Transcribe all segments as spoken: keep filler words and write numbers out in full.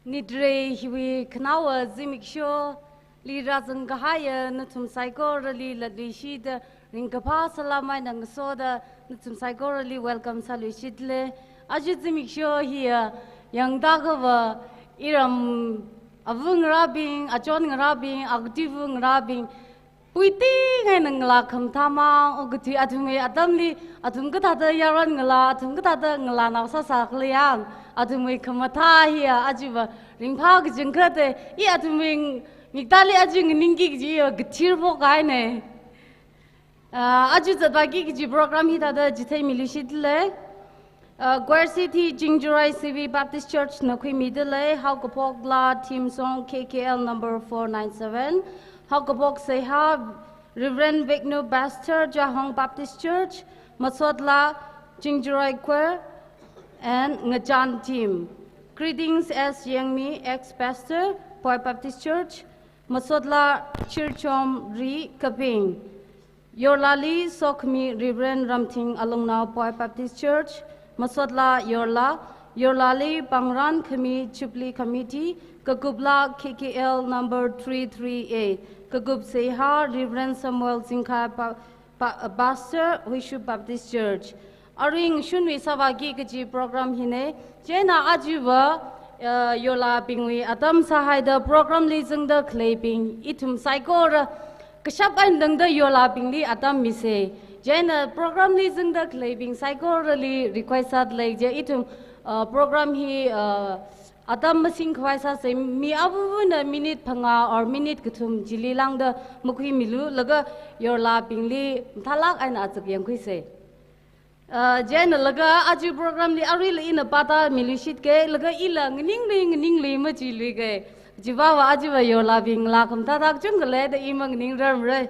Nidre hiwui khanaowa zimiksholi rāzangkahaiya nathum saikorali latluishida ringkaphā salam eina ngasoda nathum saikorali welcome sāluishit lei. Aja zimiksho hiya yangda kava iram avā ngarābing, achon ngarābing, akativu ngarābing, puiting eina ngalā khamathā mang, okathui athumwui atamli, athum kathāda yaron ngalā, athum kathāda ngalānao sāsā khala yang, athumwui khamathā hiya ajava ringphā kachungkha te, i athumwui ngiktāli aja nganingki kajiya kathir phokhai ne. Ah, aja zatvāki kaji program hithāda chitheimiluishit lei. Uh, Choir C T Chingjaroy C V Baptist Church na khuimida lei, haokaphok laa theme song K K L number four nine seven. Haokaphok seihā Reverend Veknu, Pastor, Jahong Baptist Church, masot laa Chingjaroy Choir and Ngachan Team. Greetings as Yangmi, ex-pastor, Poi Baptist Church, masot laa Chirchom Ri Kaping. Yorlali sokhami Reverend Ramthing Alungnao, Poi Baptist Church, masot laa Yorla, Yorlali pāngran khami Jubilee Committee, kakup laa K K L number three three eight, kakup seihā Reverend Samuel Zingkhai, pa-, pa-, Pastor, Huishu Baptist Church. Arui ngashunwui sāvāki kaji program hi ne, chieina ajava, eh, Yorlabingwui atam sāhaida program li zangda khaleibing, ithum saikora kashap eina tangda Yorlabingli atam misa. Chieina program li zangda khaleibing saikorali request sāda lei je, ithum, eh, program hi, eh, atam masingkhavai sāsa, mi avāvana minute phangā or minute kathum chili lāngda makhuimilu, laga Yorlabingli mathālāk eina azak yangkhuisa. Ah, chieina laga aja program li aruila ina pātāmiluishit kei, laga ila nganinglui, nganinglui machiluikei. Chiva va ajava Yorlabing ngalā khamathā kachungkha leida i manganingrarmara.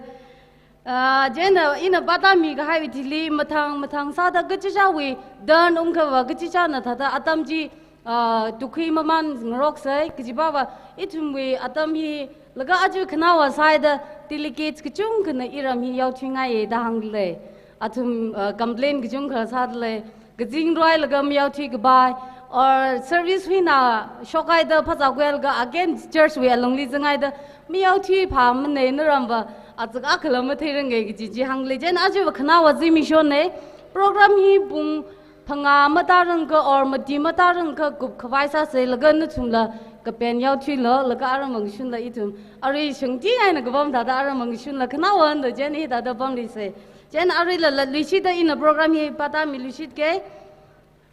Ah, chieina ina pātāmikahaiwui thili mathang, mathang sāda kachichāwui dan ungkhava kachichāna thāda atam chi, ah, tukhui mamān ngaroksai, kajiva va ithumwui atam hi laga aja khanaowa sāhaida delegates kachungkhana iram hi yaothuingaiya da hāngda lei. Athum, ah, complain kachungkha sāda lei. Kazing roilaga mayaothuikapai, or service hina shokhaida phazā khuilaga again church wui alungli zanghaida mayaothui phāmana, naramva azak akhala matheirangkei kaji chi hāngda lei. Chieina ajava khanaowa zimiksho ne. Program hi pung phangā matāranglakha or mati matāranglakha kupkhavai sāsa, laga nathumla kapen yaothuilu, laga aram ngashunla ithum arui shangti eina kapam thāda aram ngashunla khanaowa da chieina hithāda pamluisa. Chieina aruila latluishida ina program hi pātāmiluishit kei.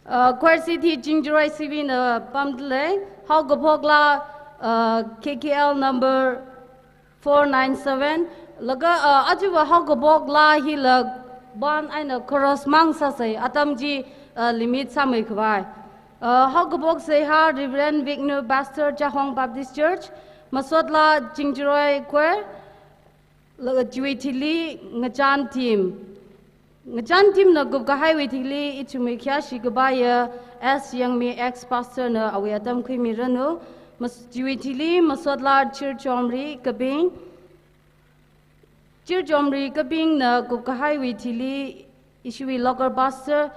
Uh, Choir C T Chingjaroy C V na pamda lei, haokaphok laa, uh, K K L number four nine seven. Laga, uh, ajava haokaphok laa hila band eina chorus mang sāsa, atam chi, uh, limit sāmeikhavai. Uh, haokaphok seihā Reverend Veknu, Pastor, Jahong Baptist Church, masot laa Chingjaroy Choir, laga chiwui thili Ngachan Team. Ngachan Team na kupkahaiwui thili ithumwui khayāshi kapaiya S Yangmi, ex-pastor, na awui atam khuimiranu. Mas-, chiwui thili masot laa Chirchom Ri Kaping. Chirchom Ri Kaping na kupkahaiwui thili ishiwui local pastor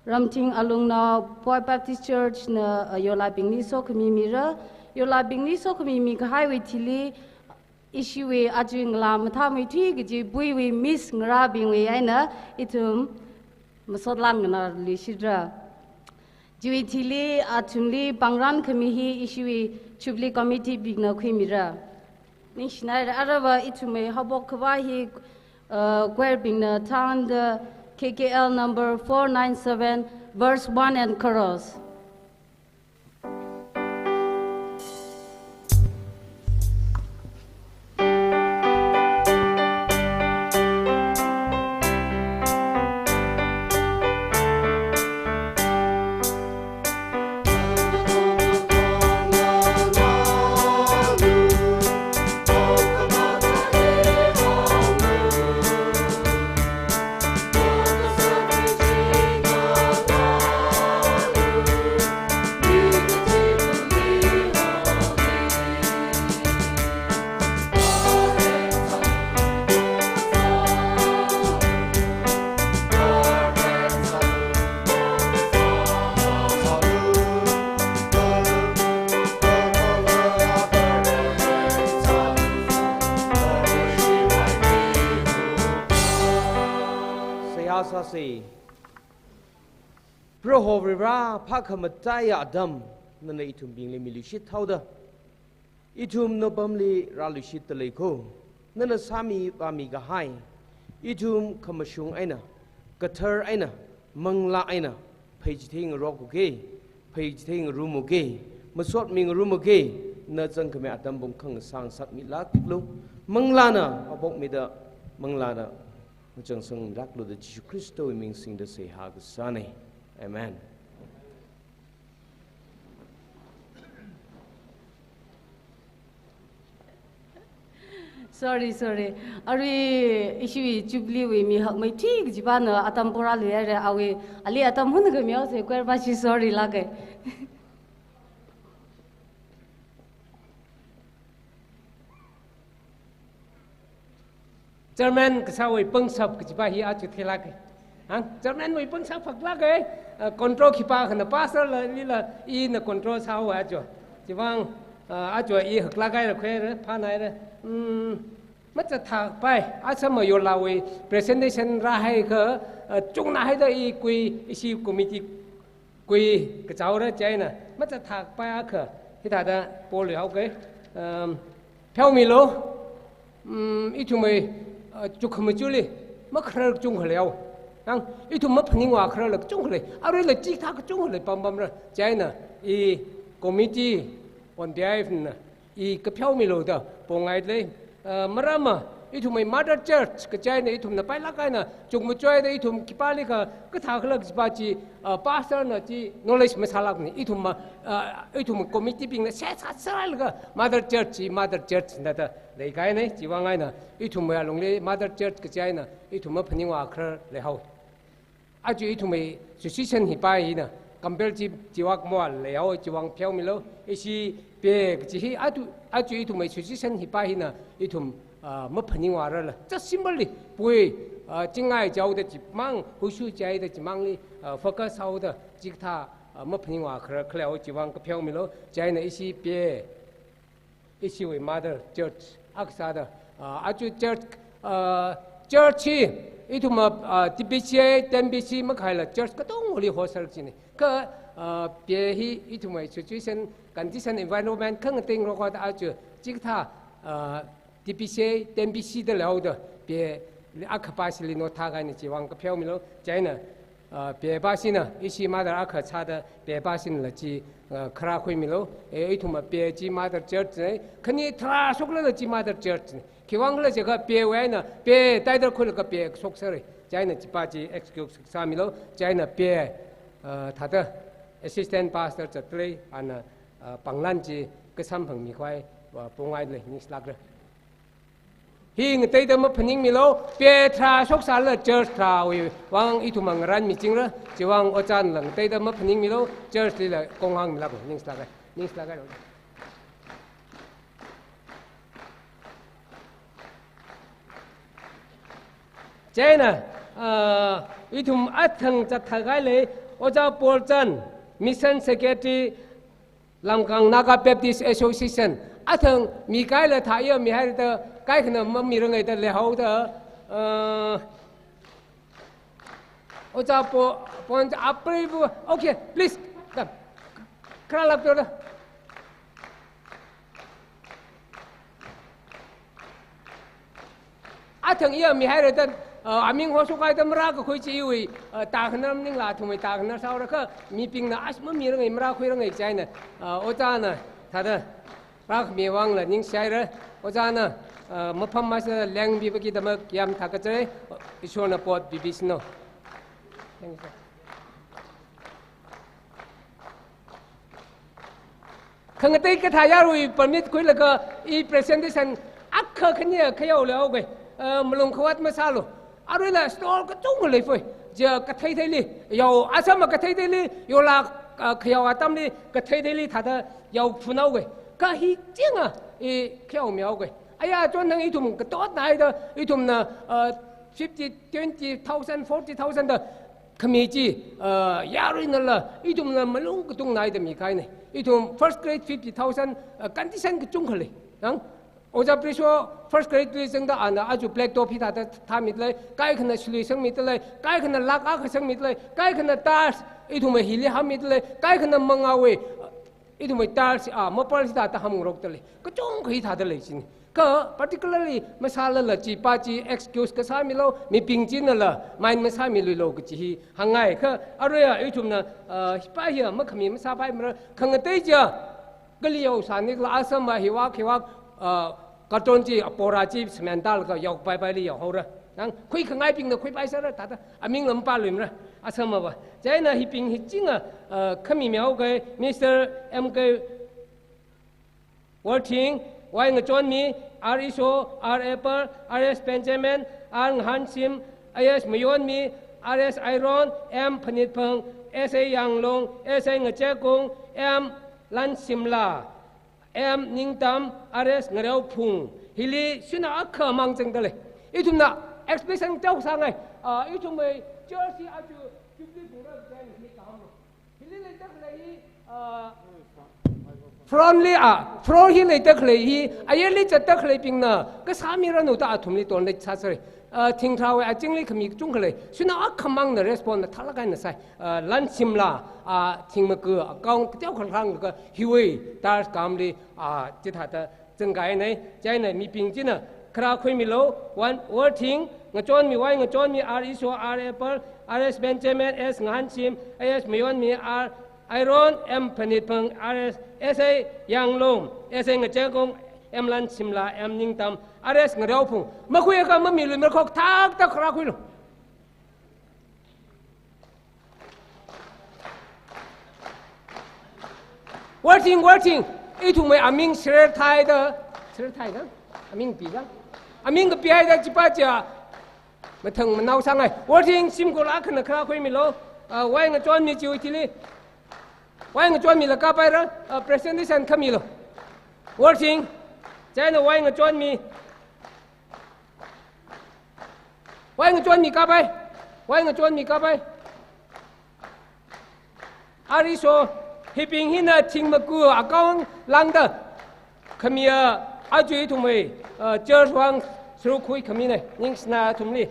Ramthing Alungnao, Poi Baptist Church, na, uh, Yorlabingli sokhami mira. Yorlabingli sokhami mikahaiwui thili ishiwui aja ngalā mathāmeithui kaji Puiwui Miss ngarābingwui eina ithum masot lāngnaluishitra. Chiwui thili athumli pāngran khami hi ishiwui Jubilee Committee bingna khuimira. Ningshinaira, arava ithumwui haophok khavai hi, uh, choir bingna thānda K K L number four nine seven, verse one and chorus. sāsa. Proho Varivara, phākhamataiya atam nana ithumbingli miluishit haoda, ithum napamli rāluishitda lei kho. Nana sāmi vāmi kahai, ithum khamashung eina, kathar eina, manglā eina pheichithei ngarok uke, pheichithei ngarum uke, masotmi ngarum uke. Na zangkhami atam pung khangasā ngasakmilāklu. Manglāna apokmida, manglāna machangsangmilāklu da Jishu Khristawui ming singda seihā kasāna. Amen. Sorry, sorry. Arui ishiwui Jubilee wui mihak maithui kachipana atam porāluihaira, awui ali atam hun khami haosa, choir pashi sorry lāka. Chairman kasāwui pangshap kajipa hi aja theilāka. Hang, chairman wui pangshap haklāka. Ah, control khipākhana pastor la, lila ina control sāhaowa aja. Chivang, ah, aja i haklāka haira, khuira, phānaira. Hmm, mazatthapai, asama yolawui presentation rāhaiakha, ah, chungna haida i kui, ishi committee kui kachaora chieina, mazatthapai akha hithāda polui haoka. Um, pheomilu, um, ithumwui, uh, chukhamachuli makharar kachungkha leihao. Nang, ithum maphaningvā khararla kachungkha lei, aruila chikathā kachungkha lei pampamra. Chieina i committee on behalf na i kapheomilu da pongaida lei. Ah, maramva, ithumwui mother church kachieina ithumna pailāk eina chukmachuida ithum khipālikha kathākhala kajipa chi, ah, pastor na chi knowledge masālākmana. Ithumva, ah, ithum committee bingna sesā sālaga mother church chi mother church na da leikahaina. Chivang eina ithumwui alungli mother church kachieina ithum maphaningvā kharar leihao. Aja ithumwui situation hipa hina, compare chi, chiwak mo leihao, chivang pheomilu. Ishi pe kaji hi, aja, aja ithumwui situation hipa hina, ithum, ah, maphaningvārala. Just simply, pui, ah, chingai chaoda chimang, hushu chaida chimangli, ah, focus haoda, chikathā, ah, maphaningvā kharar khaleihaowa, chivang kapheomilu. Chieina ishi pe ishiwui mother church akha sāda, ah, aja church, ah, church hi ithumva, ah, T B C A, T M B C makhaila church katongli host sāra kajina. Kha, ah, pe hi ithumwui situation, condition, environment khangateingarok haoda aja chikathā, ah, T B C A, T M B C da leihaoda pe akha pashili notha kahaina, chivang kapheomilu. Chieina, ah, pe pashina, ishi mother akha sāda pe pashinala chi, ah, kharā khuimilu. Eh, ithumva pe chi mother church na, khani tharā shoklala chi mother church na. Khiwuivang khala jiakha pewui eina pe title khuilaga pe kashok sāra. Chieina chipa chi excuse sāmilu. Chieina pe, ah, thāda assistant pastor zatda lei, ana, ah, pānglan chi kasamphangmi khavai, ah, pongaida lei, ningshilākra. Hi ngateida maphaningmilu, pe tharā shoksālala church tharāwui vang ithumva ngaranmichingra, chivang ojānala ngateida maphaningmilu, church lila konghāngmilāklu, ningshilāka, ningshilāka. Chieina, ah, ithum athang zatthakai lei, Ojā Paulchan, Mission Secretary, Lamkang Naga Baptist Association, athang mikahaila thā iya mihaira da, kaikhana mamiranga da leihaoda, uh, Ojā Po-, Pon Apri bu, okay, please, come. Kharā lāpto da. Athang iya mihaira da, uh, aming hoshokhaida marākakhui chi iwui, uh, tākhanar maningla athumwui tākhanar sāhaora kha mibingna ash mamiranga marākhuiranga chieina, uh, ojāna thāda rākhami vangla ningshihaira. Ojāna, uh, mapham masā lengpibagidamāk yāmthā kachara, Ishwarna potpi pisānu. Thank you, sir. Khangatei kathā yaruiwui permit khuilaga i presentation akha khani khayao leihaoga, eh, malung khavāt masālu. Aruila stall kachungkha leifai. Chi katheitheili, yao asama katheitheili, yola, eh, khayao atamli katheitheili thāda yaophunhaoga. Kha hi chinga i khayaomihaoga. Aya chonthang ithum katot naida, ithumna, eh, fifty, twenty thousand, forty thousand da khami chi, ah, yaruinala, ithumna malung katung naida mikahaina. Ithum first grade fifty thousand, ah, condition kachungkha lei. Nang, Ojā Prisho first grade tui zangda ana aja black top hithāda thāmida lei, kaikhana shalui sangmida lei, kaikhana lakh akha sangmida lei, kaikhana tiles ithumwui hili hammida lei, kaikhana mangāwui ithumwui tiles, ah, maple hithāda hamngarokda lei. Kachungkha hithāda lei chini. Kha particularly masālala chi pa chi excuse kasā milu, mibing chinala mind masāmiluilu kachi hi hāngngai. Kha aruiya ithumna, ah, hipa hiya makhami masāpaimara, khangatei chiya kali yaosānikhala Assam va hiwak hiwak, ah, carton chi, ah, bora chi cement talaga yaopaipaili yaohaora. Nang khuikhangaibingna khuipaisāra, thāda amingla mapāluimara, Assam va. Chieina hibing hi chinga, ah, khami mihaoki, Mister M K Worthing, Y Ngachonmi, R Iso, R Apple, R S Benjamin, R Ngahanshim, A S Mayonmi, R S Iron, M Phanitphang, S A Yanglong, S A Ngachekong, M Lanshimla, M Ningtam, R S Ngareophung. Hili shina akhamang zangda lei. Ithumna expression teokha sāngai. Ah, ithumwui church hi aja Jubilee phungra kaji hi kahānglo. Hili leida khalei hi, ah, front li, ah, floor hi leida khalei hi, ayarli zatda khaleibingna kasā miranu da athumli donate sāsāra. Ah, thingrāwui azingli khami kachungkha lei. Shina akhamangna respond na thālāk eina sāi. Ah, Lanshimla, ah, Thingmaga account kateokha hānglaga hiwui tiles kamli, ah, chithāda zangkahaina. Chieina mibing china kharā khuimilu, Worthing, Ngachonmi, Y Ngachonmi, R Iso, R Apple, R S Benjamin, S Ngahanshim, A S Mayonmi, R Iron, M Phanitphang, R S, S A Yanglong, S A Ngachekong, M Lanshimla, M Ningtam, R S Ngareophung. Makhuiakha mamiluimara, khok thakta kharā khuilu. Worthing, Worthing, ithumwui aming share thāhaida, share thāhaida, aming pida, aming kapihaida chipa chiya mathang manao sāngai. Worthing, shimkhur akhana kharā khuimilu, ah, Y Ngachonmi chiwui thili, Y Ngachonmila kapaira, ah, presentation khamilu. Worthing, chieina Y Ngachonmi, Y Ngachonmi kapai. Y Ngachonmi kapai. R Iso, hibing hina Thingmaga account lāngda khamiya aja ithumwui, uh, church vang sāruk khuikhamina. Ningshina athumli.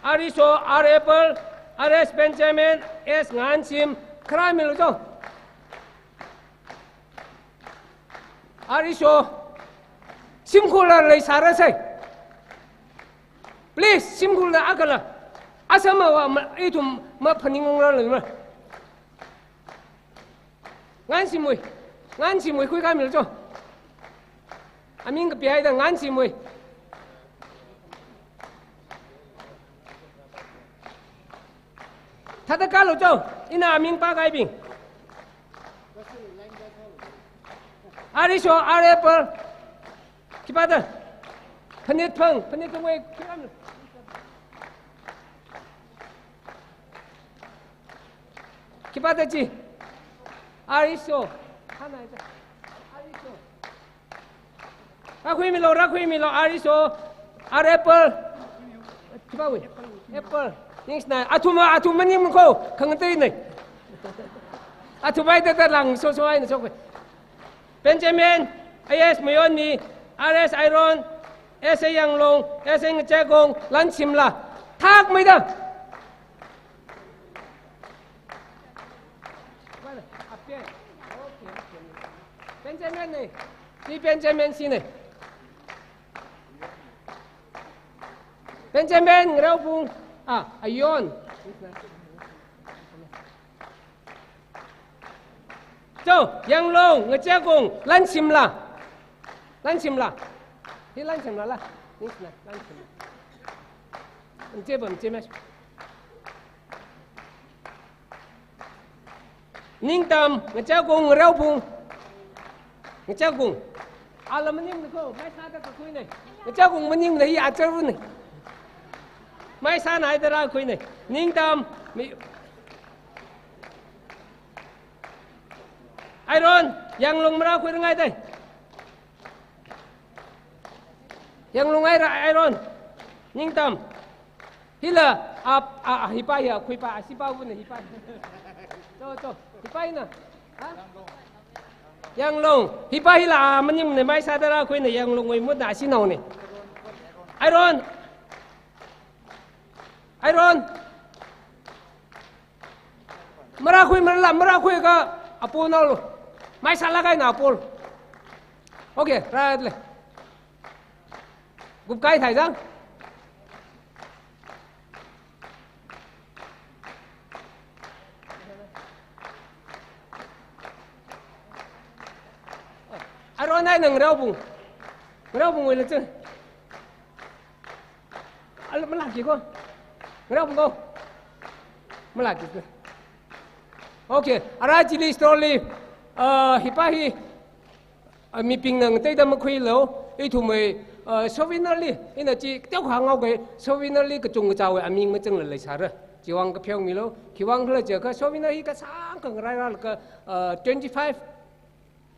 R Iso, R Apple, R S Benjamin, S Ngahanshim, kharā milu cho. R Iso, shimkhurla leisāra sai. Please, shimkhurla akhala. Assam va ma, ithum maphaningungra lei ma. Ngahanshimwui, Ngahanshimwui khuikāmilu cho. Aming kapihaida Ngahanshimwui. Thāda kālu cho, ina aming pākahaibing. R Iso, R Apple. Khipāda? Phanitphang, Phanitphangwui khikam. Khipāda chi? R Iso. Khana ita. R Iso. Rākhuimilu, rākhuimilu, R Iso, R Apple. Khipāwui? Apple. Ningshina, athum, athum maningmana kho, khangateina. Athum ai tata lāngsoso eina shokhui. Benjamin, A S Mayonmi, R S Iron, S A Yanglong, S A Ngachekong, Lanshimla. Thakmeida. Benjamin na. Chi Benjamin shina. Benjamin, Ngareophung. Ah, Ayon. Cho, Yanglong, Ngachekong, Lanshimla. Lanshimla. Hi Lanshimlala. Ningshina, Lanshimla. Nche bam, nche mas. Ningtam, Ngachekong, Ngareophung. Ngachekong. Ala maningmana kho, maisāda kakhuina. Ngachekong maningmana, hi acharu na. Maisāna haida rākhuina. Ningtam, mi-, Iron, Yanglong marākhuirangai dai. Yanglong ai ra, Iron. Ningtam. Hila, ap, a, a, hipa ya, khuipa, a, sipa wuna hipa. Cho, cho. Hipa ina. Ha? Yanglong, hipa hila, a, maningmana, maisāda rākhuina, Yanglongwui mutna ashinaona. Aaron. Aaron. Marākhui, marāla, marākhuiakha, apul naolu. Maisālāk eina apul. Okay, right le. Kupkai thai zang. Aaron eina Ngaraobung. Ngaraobungwuila chi. Al, malāki ko. Ngaraobung ko. Malāki ko. Okay, ara chili store li, uh, hipa hi, uh, mibingna ngateida makhuilu, ithumwui, uh, souvenir li, ina chi teokha ngaoke, souvenir li kachungkachāwui aming machangla leisāra. Chiwui vang kapheomilu, khiwui vang khala jiakha souvenir hi kasāngkha ngarairalaga, uh, twenty-five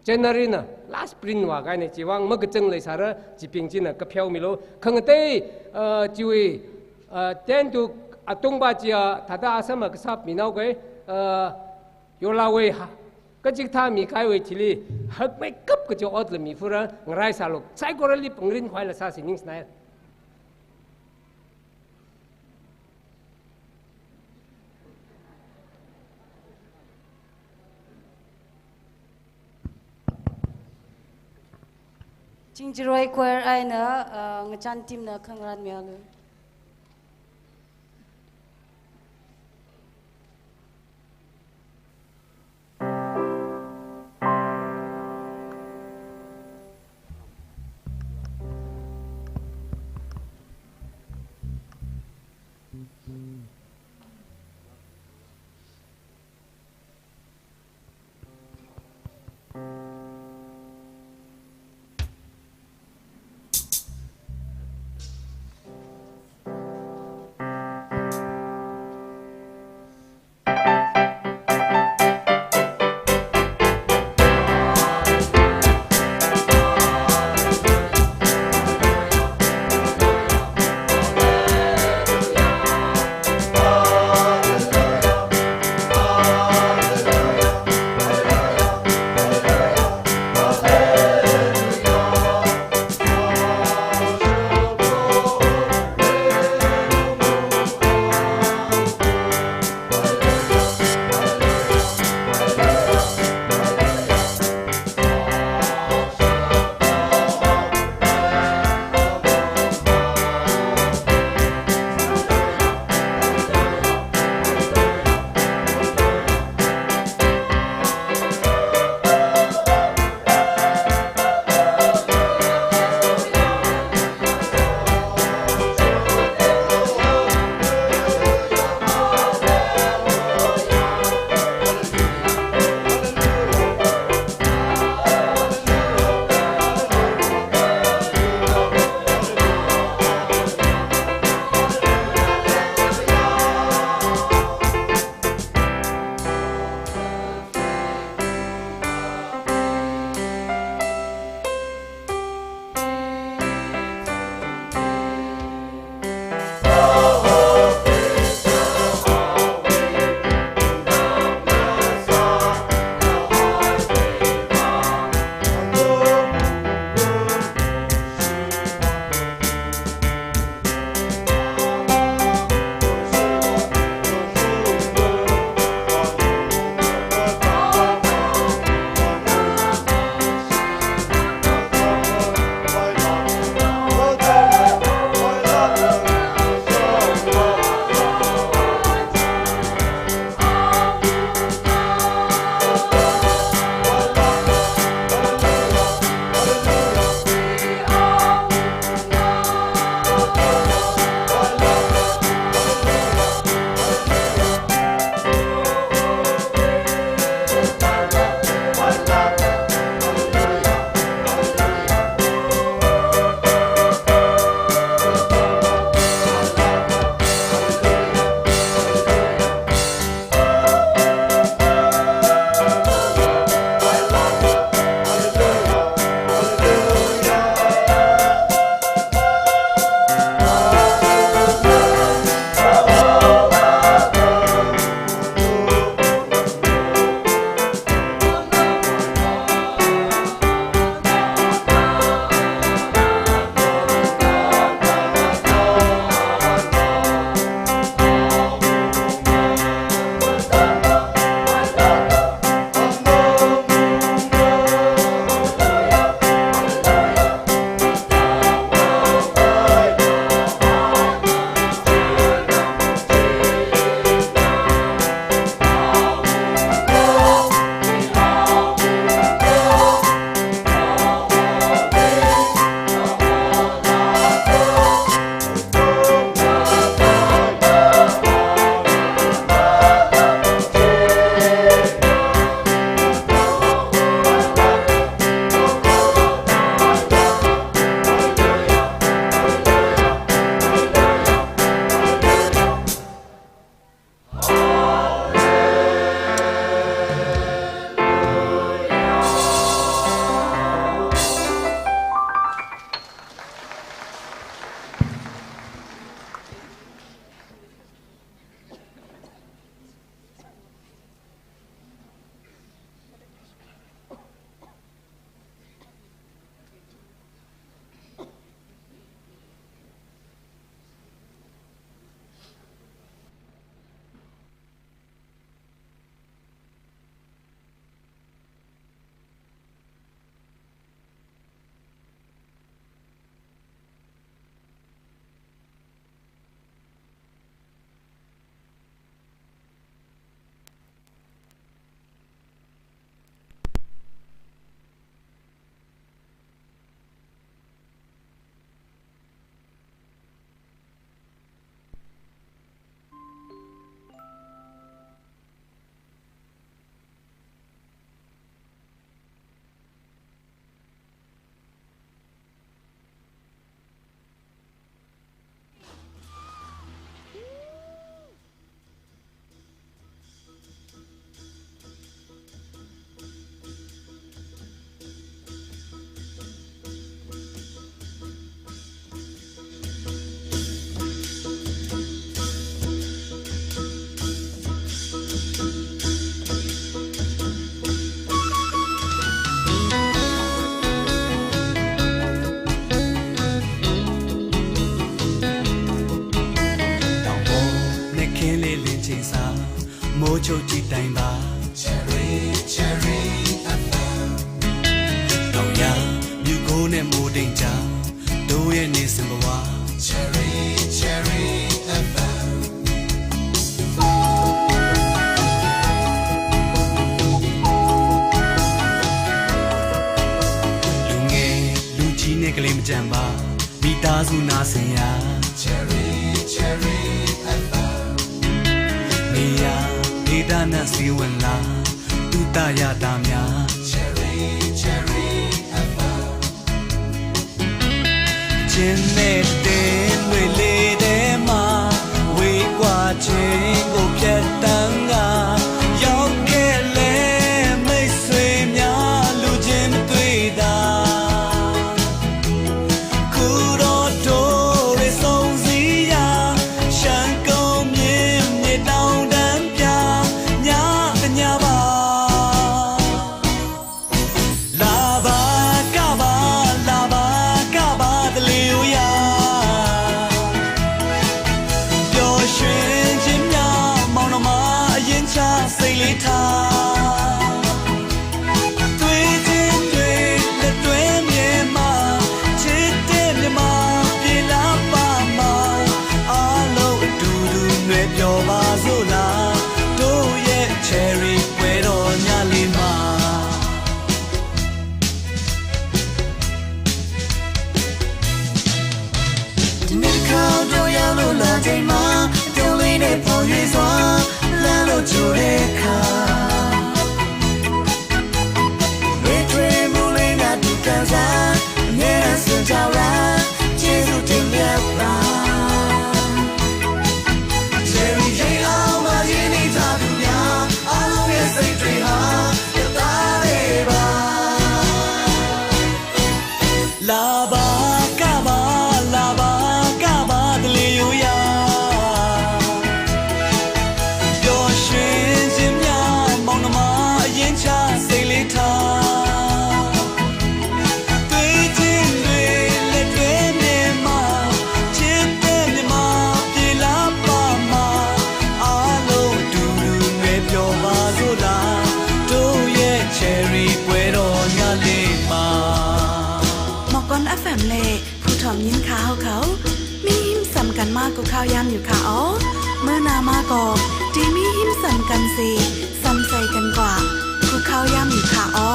January na last print vākahaina, chiwui vang makachang leisāra, chibing china kapheomilu. Khangatei, uh, chiwui, uh, ten to atungva chiya, thāda asama kasāp minaoke, uh, Yorlawui ha, kachikathā mikaiwui thili, hakmeikap kachi otla mifura, ngaraisālu, saikorali pangrin khuila sāsi ningsnai. Chingjaroi choir eina, uh, ngachān team na khangarān mialu. Chochi time ba. Cherry, Cherry F M. Tongya, Myuko ne Modingja, Doye ne Simbawa. Cherry, Cherry F M. Lunge, luchi ne klim jamba. Mitazu na senya. Cherry, Cherry F M. Miya, mida na siwanla. Tutaya tamya. Cherry, Cherry F M. Chenne den wele de ma. Wei kwa chen go pyat tanga. Yao ke le mei sui mya lu jin tui da. Kuro to re song ziya, shan kong mye mye dao dan pya, nya nya ba. Laba kaba, laba kaba de liu ya. Pyo shun jin mya, mao no ma yin cha sei li ta. Laba kaba, laba kaba de liu ya. Pyo shun jin mya, mao no ma yin cha sei li ta. Tui jin tui le tui mye ma, jin tui mye ma, pi la pa ma. Alo du du mye pyo ba zu la, do ye cherry pwe ro nya le ma. Mokon F M le, Khuthom yin kha hao khao, mi him samkan ma kukhao yam yu kha o. Mena ma ko, ti mi him samkan si, samsai kan kwa, kukhao yam yu kha o.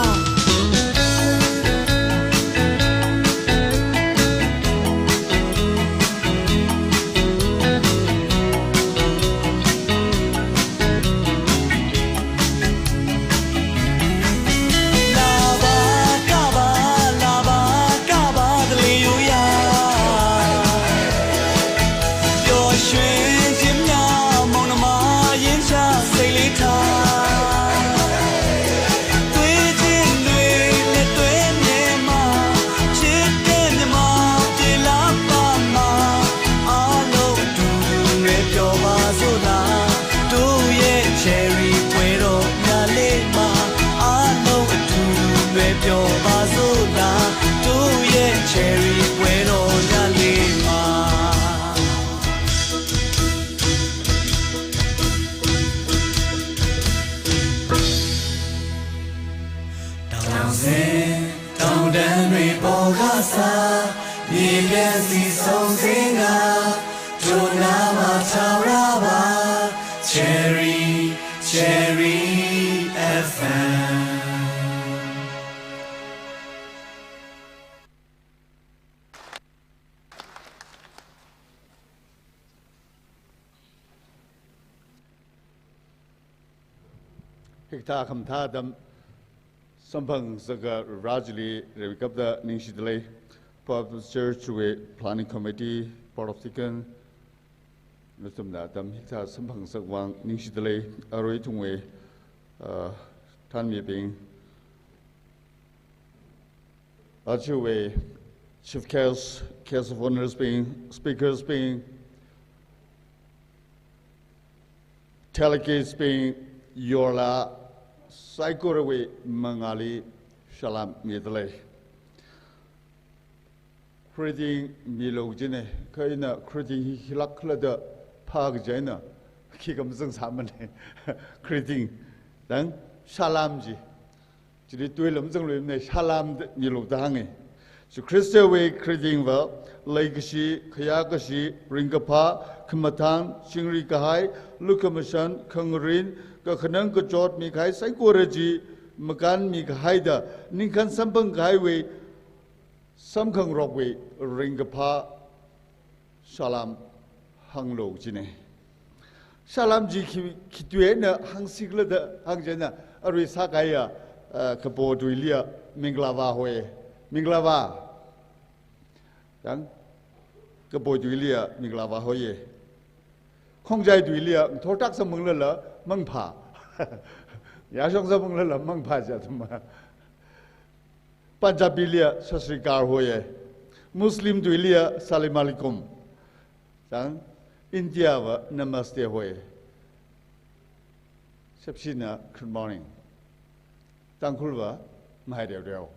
Tongdan ri pogasa, milen si song zinga, tunama tauraba, Cherry, Cherry F M. Hikathā khamathā atam samphang sāka rā chili reikapta ningshida lei. Baptist Church wui Planning Committee, Board of Deacon, nathumna atam hikathā samphang sāka vang ningshida lei. Arui ithumwui, uh, thanmibing, aruiwui Chief Guest, Guest of Honours bing, Speakers bing, Delegates bing, yorla saikorawui mangāli salām mida lei. Greeting milu jine, kha ina greeting hi hilak khala da phā kaji eina, Khi khamazang sāmane. Greeting. Dang, shalom chi. Chili tui lam zangluimane, shalom da, milu da hānge. Jishu Khristawui greeting va, leikashi, khayākashi, ringkaphā, khamathān, chingri kahai, lukhamashan, khangarin, kakhanang kachot mikahai saikora chi, makān mikahaida, ningkhān samphang kahaiwui, samkhangarokwui, ringkaphā, shalom hānglu jine. Shalom chi khi, khi tui eina hāngsikhala da hāng chieina, arui sākahaiya, eh, kapo tuiliya, mingla vā hoi. Mingla vā. Dang, kapo tuiliya, mingla vā hoi. Khongjai tuiliya, ngathor tak samphanglala, mangphā. Yāshong samphanglala, mangphā chi athum. Punjabi liya, sat sri akal hoi. Muslim tuiliya, salam alaikum. Dang, India va, namaste hoi. Shepshina, good morning. Tangkhul va, mahai reoreo.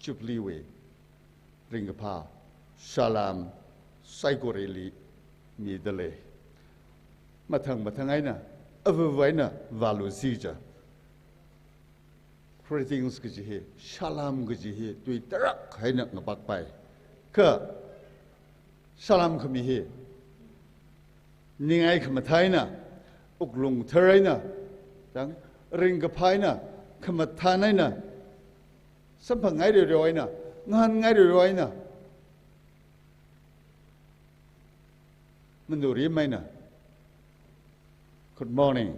Jubilee wui, ringkaphā, shalom, saikorali, midalei. Mathang mathang eina, ava ava eina, vālusi ja. Greetings kaji hi, shalom kaji hi, tui tarākha eina ngapakpai. Kha, shalom khami hi, ningai khamathā eina, wuklung thar eina, dang, ringkaphā eina, khamathān eina, samphangngai reoreo eina, ngahānngai reoreo eina, manuri maina. Good morning.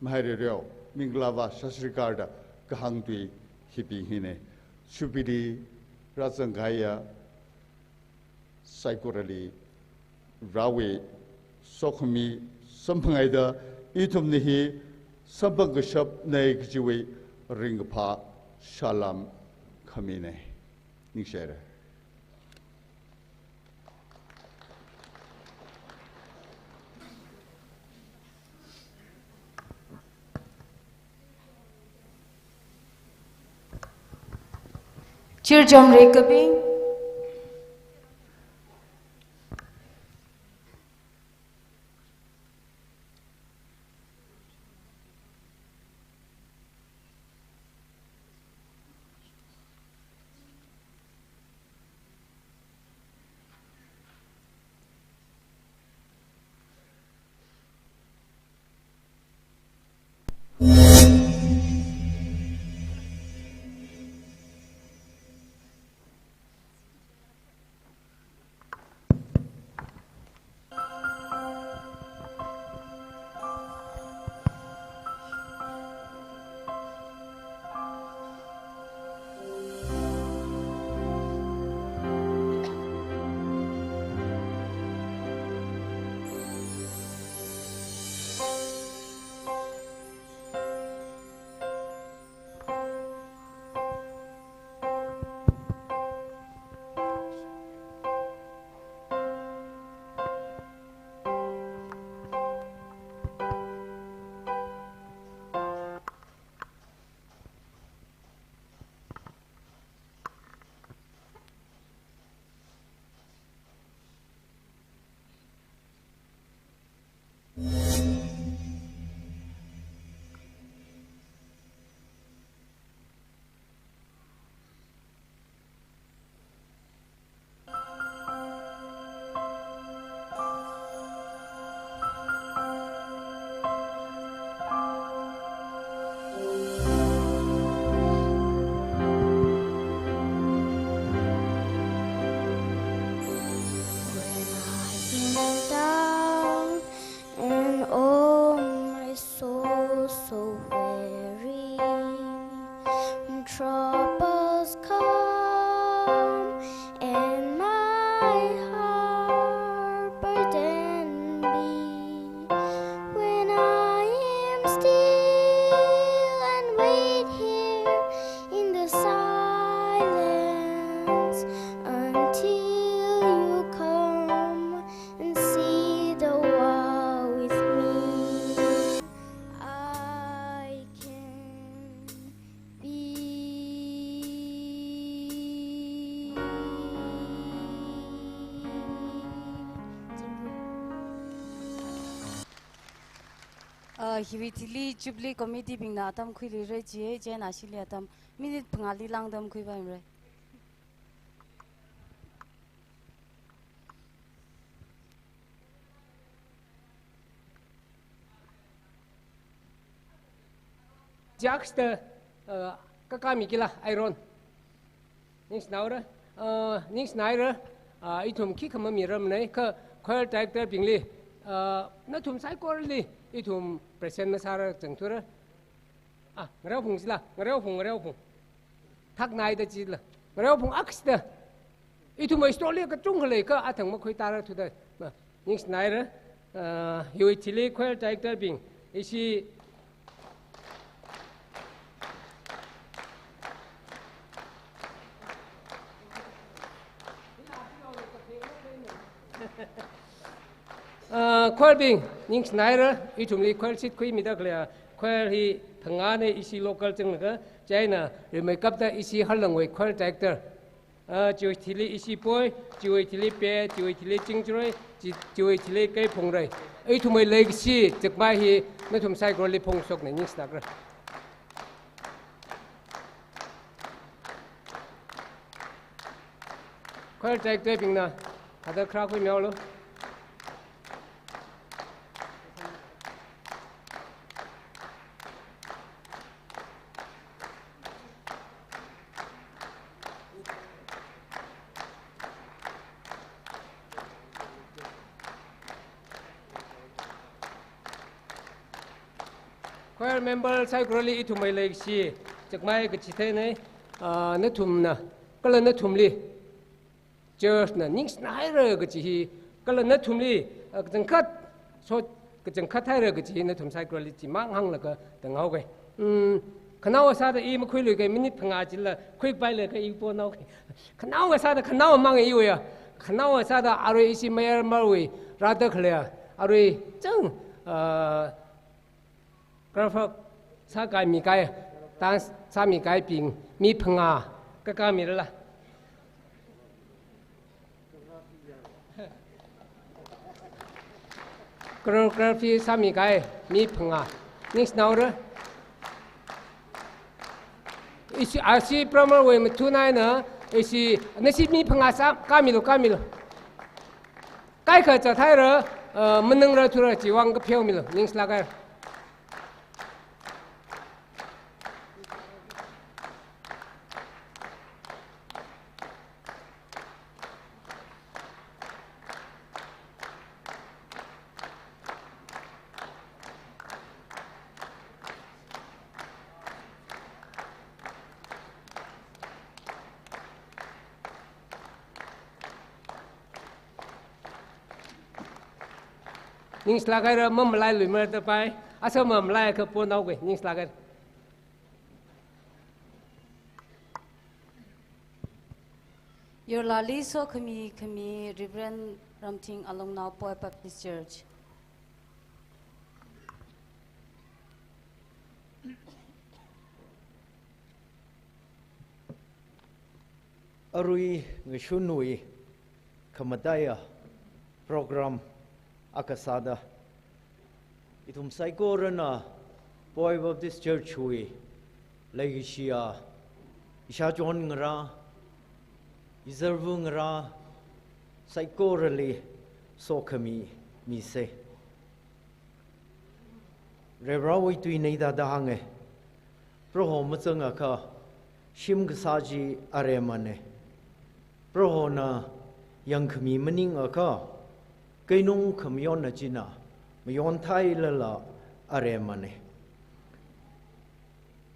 Mahai reoreo, mingla vā, sat sri akal da kahāng tui hibing hine. Jubilee rāzangkahaiya saikorali, Varewui sokhami samphanghaida, ithumna hi samphang kashapna kajiwui ringkaphā shalom khamine. Ningshire. Chirjam rekabing. When I feel down and oh, my soul so weary, when troubles come and my heart burden be, when I am still and wait here in the silence until you come and see the war with me. I can be. Uh, hiwui thili Jubilee Committee bingna atam khuiluira chiya, chieina ashili atam minute phangāli lāngda khuipaimara. Chieina, uh, kakā mikila, Aaron. Ningshinaora, uh, ningshinaira, uh, ithum khikha mamiramnei, kha choir director bingli, uh, nathum saikorali ithum present masāra zangthura. Ah, Ngaraophung chila, Ngaraophung, Ngaraophung. Thaknaida chila, Ngaraophung akha chida. Ithumwui stall li kachungkha lei kha athang makhuitāra thuda. Ma, ningshinaira, uh, hiwui thili choir director bing, ishi Uh, choir bing, ningshinaira, ithumli choir seat khuimida khalei, choir hi phangānei ishi local zanglaga, chieina rimeikapta ishi Harlangwui choir director. Uh, chiwui thili ishi Poi, chiwui thili Pe, chiwui thili Chingjarei, chi-, chiwui thili Keiphungrei. Ithumwui leikashi, chakmai hi, nathum saikorali phongshoknei, ningshinakra. Choir director bingna, thāda kharā khuimihaolu. Choir member saikorali ithumwui leikashi, chakmai kachitheinei, ah, nathumna, kala nathumli church na ningshinaira kachi hi, kala nathumli, ah, kachangkhat, so, kachangkhat haira kachi hi nathum saikorali chimang hānglaga tānghaoke. Hmm, khanaowa sāda i makhuiluike, minute phangā chila khuipailei kha i ponhaoke. Khanaowa sāda khanaowa mang iwuiya. Khanaowa sāda arui ishi mayarmarwui rāda khaleiya. Arui chang, ah, choreograph sākaimi kahai, dance sāmi kahaibing, mi phangā, kakā mirala. Choreography sāmi kahai, mi phangā. Ningshinaora. Ishi, ashi primary wui mathun eina, ishi, nashi mi phangā sā, kāmilu, kāmilu. Kaikha zathaira, uh, manangra thura chiwui vang kapheomilu, ningshilāk haira. Ningshilāk haira, mamalailuimara da pai. Asa mamalaiakha ponhaoke, ningshilāk haira. Yorlali sokhami khami Reverend Ramthing Alongnao Poi Baptist Church. Arui ngashunwui khamataiya program akha sāda, ithum saikorana Poi Baptist Church wui leikashiya, ishāchon ngarā, izarva ngarā saikorali sokhami misei. Varivarawui tuinei da da hānge. Proho mazangakha shim kasā chi aremanei. Prohona yangkhami maningakha keinung khamayonna china mayontheilala aremanei.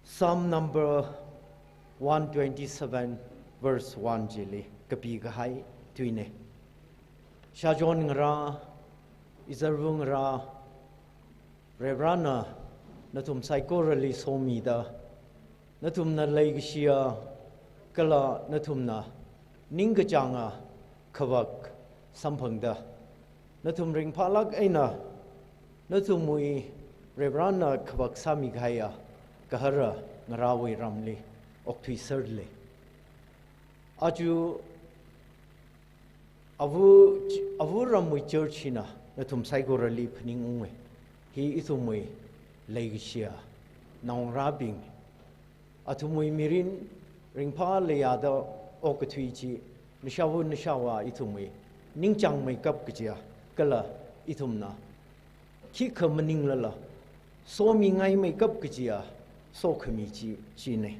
Psalm number one twenty-seven verse one chili kapikahai tuinei. Ishāchon ngarā, izarva ngarā, Varivarana nathum saikorali somida, nathumna leikashiya kala nathumna ningkachānga khavāk samphangda, nathum ringphālāk eina nathumwui Varivarana khavāk sāmikahaiya gahara ngarāwui ramli okthuiserlei. Aja Avu, Avu ramwui church hina nathum saikorali phaningunge. Hi ithumwui Leikashiya naongarābing, athumwui mirin ringphā leiya da okathui chi, nashāva̱ nashāvā ithumwui ningchāngmeikap kajiya, kala ithumna khikha maninglala somingaimeikap kajiya sokhami chi, china.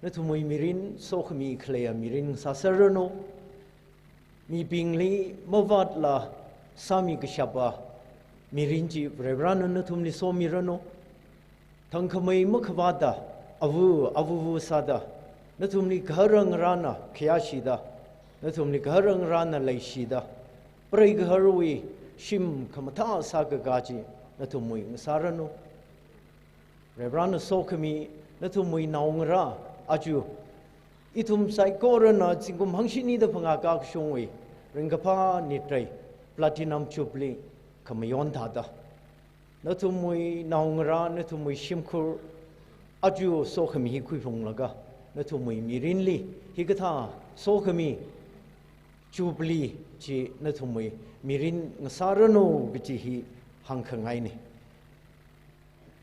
Nathumwui mirin sokhami khaleiya mirin sāserranu. Mibingli mavātla sāmi kashapa mirin chi Varivarana nathumli somiranu. Thangkhamei makhavātda, āva̱ āva̱va̱ sāda, nathumli gahara ngarāna khayāshida, nathumli gahara ngarāna leishida, preigaharwui shim khamathā sākakā chi nathumwui ngasāranu. Varivarana sokhami nathumwui naongarā, aja ithum saikorana zingkum hangshini da phangā kakashungwui ringkaphā nitrei Platinum Jubilee khamayon thāda, nathumwui naongarā, nathumwui shimkhur, aja sokhami hi khuiphunglaga, nathumwui mirinli hikathā sokhami Jubilee chi nathumwui mirin ngasāranu kaji hi hāngkhangaina.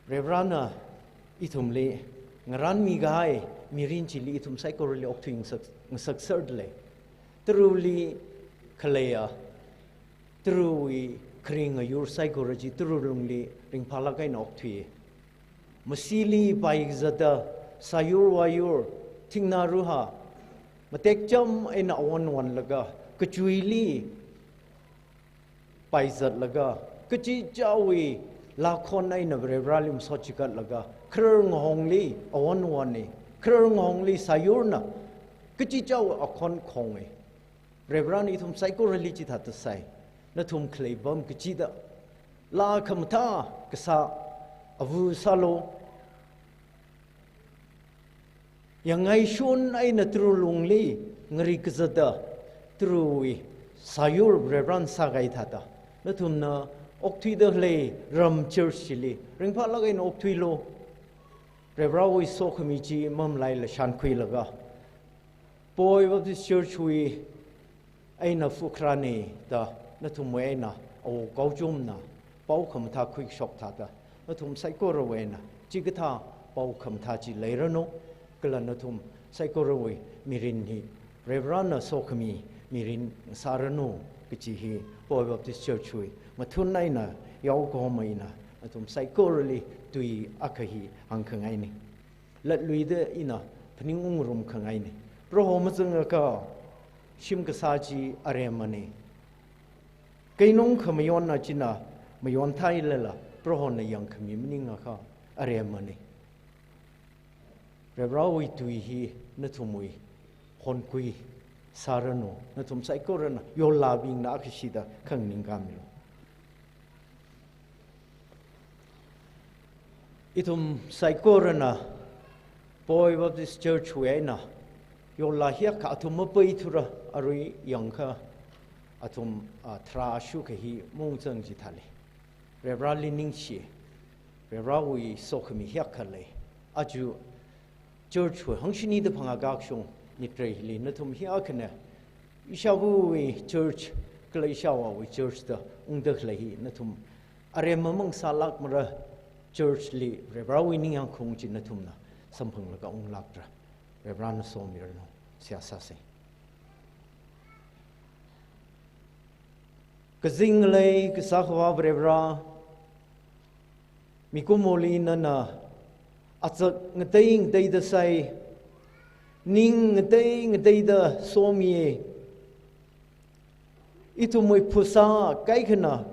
Varivarana ithumli ngarānmikahai mirin chili ithum saikorali okthui ngasak, ngasakserda lei. Taruli khaleiya, tarawui kharing ayur saikora chi tara lungli ringphālāk eina okthui. Masili paikazata, sāyur vāyur, thingnā ruhā, matekcham eina awon wonlaga, kachuili paizatlaga, kachichāwui lākhon eina Varivarali masot chikatlaga, kharar ngahongli awon wona, kharar ngahongli sāyurna kachichāwui akhon khonga. Varivarana ithum saikorali chithāda sāi. Nathum khalei apam kachida laa khamathā kasā āva̱ sālu. Yangngaishun eina tara lungli ngarik kazata, tarawui sāyur Varivarana sākahai thāda, nathumna okthuida khalei ram church chili ringphālāk eina okthuilu. Varivarawui sokhami chi mamalaila shānkhuilaga, Poi Baptist Church wui eina fukharāna da nathumwui eina Awo Kaochumna pao khamathā khuishok thāda, nathum saikorawui eina chikathā pao khamathā chi leiranu, kala nathum saikorawui mirin hi Varivarana sokhami mirin ngasāranu kaji hi Poi Baptist Church wui ngathun eina yaokahoma ina nathum saikorali tui akha hi hāngkhangaina. Latluida ina phaningungrumkhangaina. Proho mazangakha shim kasā chi aremmana. Keinung khamayonna china mayonthālala, Prohona yangkhami maningakha aremmana. Varivarawui tui hi nathumwui honkui sāranu, nathum saikorana, yollābingna akhashida khanganing kamilu. Ithum saikorana Poi Baptist Church wui eina yollā hiyākha athum mapaithura, arui yangakha athum, ah, tharā ashu kahi mungzang chithālei. Varivarali ningshi, Varivarawui sokhami hiyākha lei. Aja church wui hangshini da phangā kakashung nitrei hili nathum hiyākhana ishāva̱wui church kala ishāvāwui church da ungda khalei hi nathum aremma mangasālākmara. Church li Varivarawui ningyāng khaung chi nathumna samphanglaga unglākra. Varivarana somiranu. Seihā sāsa. Kazing ngalei kasā Akhava Varivara, mikumoli nana azak ngatei ngateida sāi, ning ngatei ngateida somiya. Ithumwui phasā kaikhana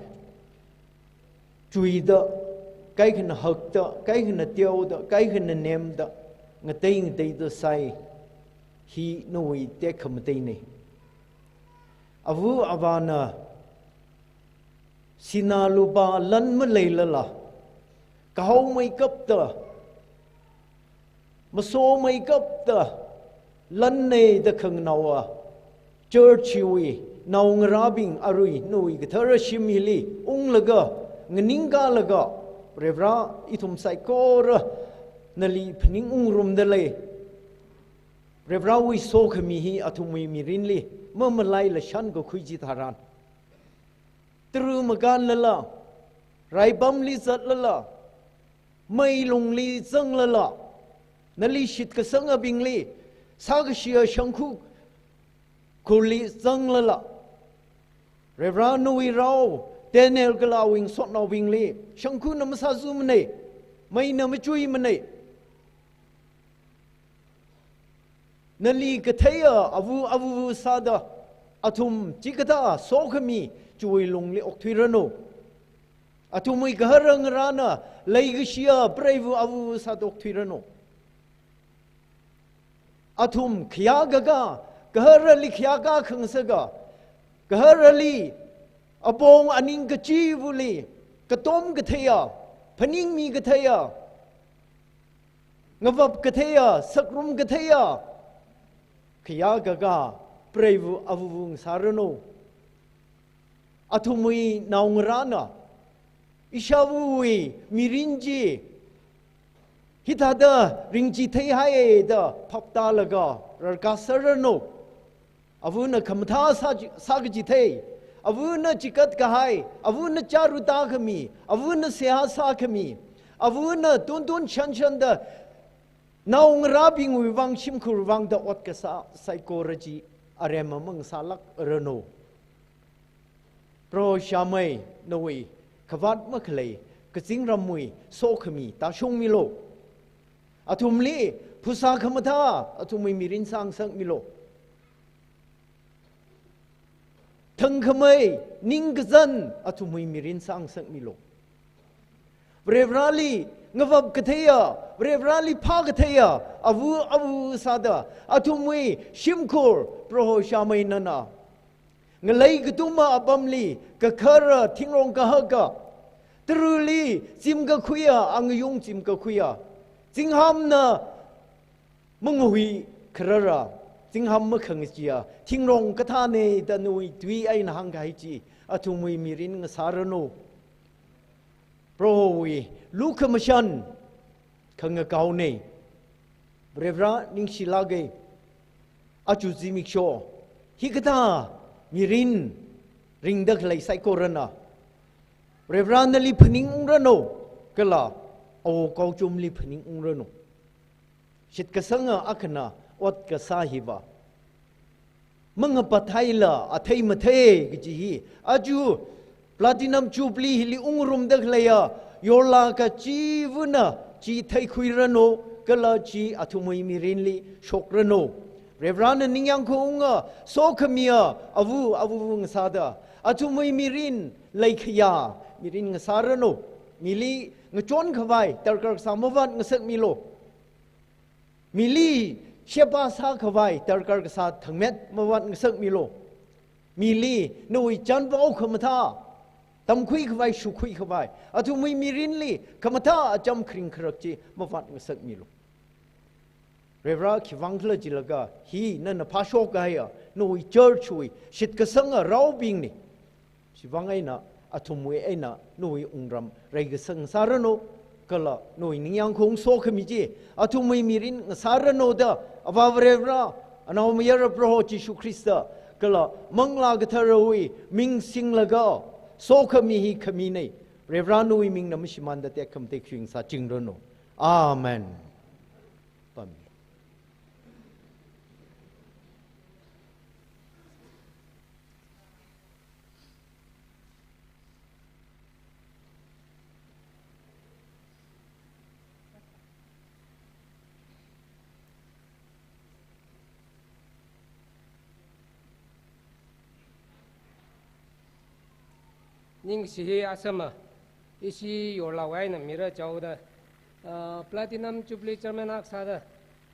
chuida, kaikhana hakta, kaikhana teoda, kaikhana nemda, ngatei ngateida sāi, hi nawui tekhamatei na. Ava avāna sinā lupā lan maleilala, kahaomeikapta, masomeikapta, lan na da khanganaowa church wui naongarābing arui nawui kathara shim hili unglaga, nganingkalaga, Varivara ithum saikora nali phaningungrumda lei. Varivarawui sokhami hi athumwui mirinli mamalaila shānkakhui chitharan, tara makānlala, raipamli zatlala, mei lungli zanglala, nali shitkasangabingli, sākashiya shangkhu khurli zanglala, Varivara nawui rao, Daniel kala awui ngasotnaobingli, shangkhuna masāzumana, meina machuimana. Nali katheiya ava ava̱ sāda, athum chikathā sokhami chiwui lungli okthuiranu. Athumwui gahara ngarāna leikashiya preiva̱ ava̱ sāda okthuiranu. Athum khayākakā, gaharali khayākā khangasaka, gaharali apong aning kachiva̱li, katom katheiya, phaningmi katheiya, ngavap katheiya, sakrum katheiya, khayākakā preiva̱ ava̱ ngasāranu. Athumwui naongarāna, ishāva̱wui mirin chi hithāda ringchitheihai da phaptālaga rarkā sāranu. Ava̱na khamathā sā, sākachithei, ava̱na chikat kahai, ava̱na chāruta khami, ava̱na seihā sākhami, ava̱na tuntun shanshanda naongarābingwui vang, shimkhur vangda ot kasā saikora chi aremma mangasālākranu. Proho Shamei, nawui khavāt makhalei kazingramwui sokhami tāshungmilu. Athumli phasā khamathā athumwui mirin sāngasakmilu. Thangkhamei, ningkazan athumwui mirin sāngasakmilu. Varivarali ngavap katheiya, Varivarali phākatheiya ava̱ ava̱ sāda, athumwui shimkhur Proho Shamei nana ngalei katuma apamli kakhara thingrong kahaka, tarali zimkakhuiya, angayung zimkakhuiya, zinghamna manghui kharara, zingham makhangachiya thingrong kathāna da nawui tui eina hāngkahai chi athumwui mirin ngasāranu. Prohowui lukhamashan khangakaona. Varivara ningshilāka. Aja zimiksho hikathā mirin ringda khalei saikorana Varivara nali phaningungranu, kala awo kaochumli phaningungranu. Shitkasanga akhana ot kasā hiva mangapat haila athei mathei kaji hi, aja Platinum Jubilee hili ungrumda khaleiya yorla kachiva̱na chi theikhuiranu, kala chi athumwui mirinli shokranu. Varivarana ningyāng khaunga sokhamiya ava̱ ava̱ ngasāda, athumwui mirin leikhayā mirin ngasāranu. Mili ngachon khavai darkar kasā mavāt ngasakmilu. Mili sheba sākhavai darkar kasā thangmet mavāt ngasakmilu. Mili nawui chānpao khamathā, tamkhui khavai, shukhui khavai, athumwui mirinli khamathā acham kharing kharak chi mavāt ngasakmilu. Varivara, khiwuivang khala jilaga hi nana phāshok kahaiya nawui church wui shitkasanga raobingna. Chiwuivang eina athumwui eina nawui wungram reikasang sāranu, kala nawui ningyāng khaung sokhami chi athumwui mirin ngasāranu da, Avā Varivara, Anaomayara Proho Jishu Khrista, kala Manglā Katharawui ming singlaga sokhami hi khamina. Varivara nawui mingna mashimānda tekhamatei khuiung sāchingranu. Amen. Pam. Ningshi hi asama, ishi yorlawui eina mira chaoda, ah, Platinum Jubilee Chairman akha sāda,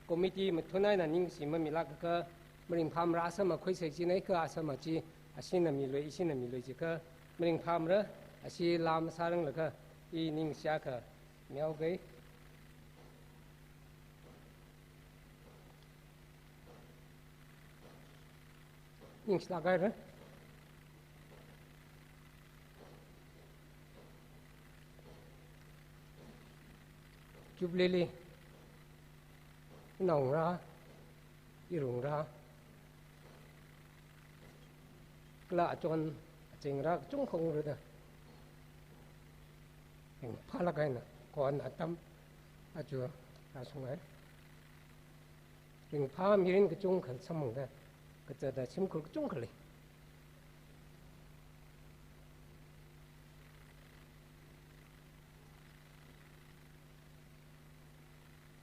committee mathun eina ningshi mamilākakha, maringphāmara, asama khuisai china, ika asama chi, ashina milui, ishina milui jiakha, maringphāmara, ashi lam sāranglaga, i ningshi akha mihaoga. Ningshilāk haira. Jubilee li, naongarā, irumrā, kala achon, achingrā, kachungkha ungra da. Ringphālāk haina. Khon atam aja rāshungai. Ringphā mirin kachungkha samphangda, kazata shimkhur kachungkha lei.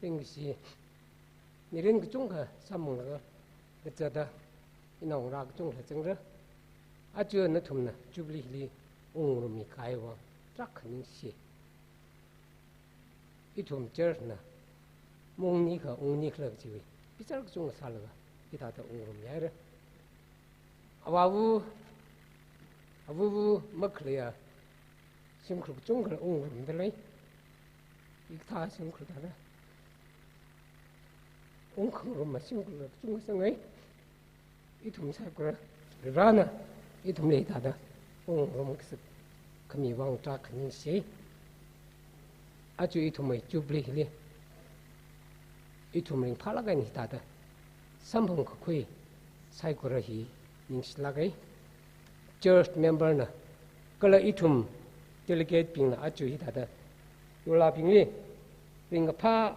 Ringkashi mirin kachungkha samphanglaga, kazata inao ngarā kachungkha zangra. Aja nathumna Jubilee hili ungngarummi kahai vang tarākha ningshi. Ithum church na mungni kha ungni khala kajiwui bichar kachungkha sālaga hithāda ungngarummi haira. Avāva, avāva makhaleiya shimkhur kachungkha ungngarumda lei. Hikathā shimkhur thāda ungkhangarum shimkhur kachungkha zangai. Ithum saikora Varena ithumli hithāda ungngarum kasak khami vang tarākha ningshi. Aja ithumwui Jubilee hili ithum ringphālāk eina hithāda samphang kakhui saikora hi ningshilāk ei. Church member na kala ithum delegate bingna aja hithāda yolabingli ringkaphā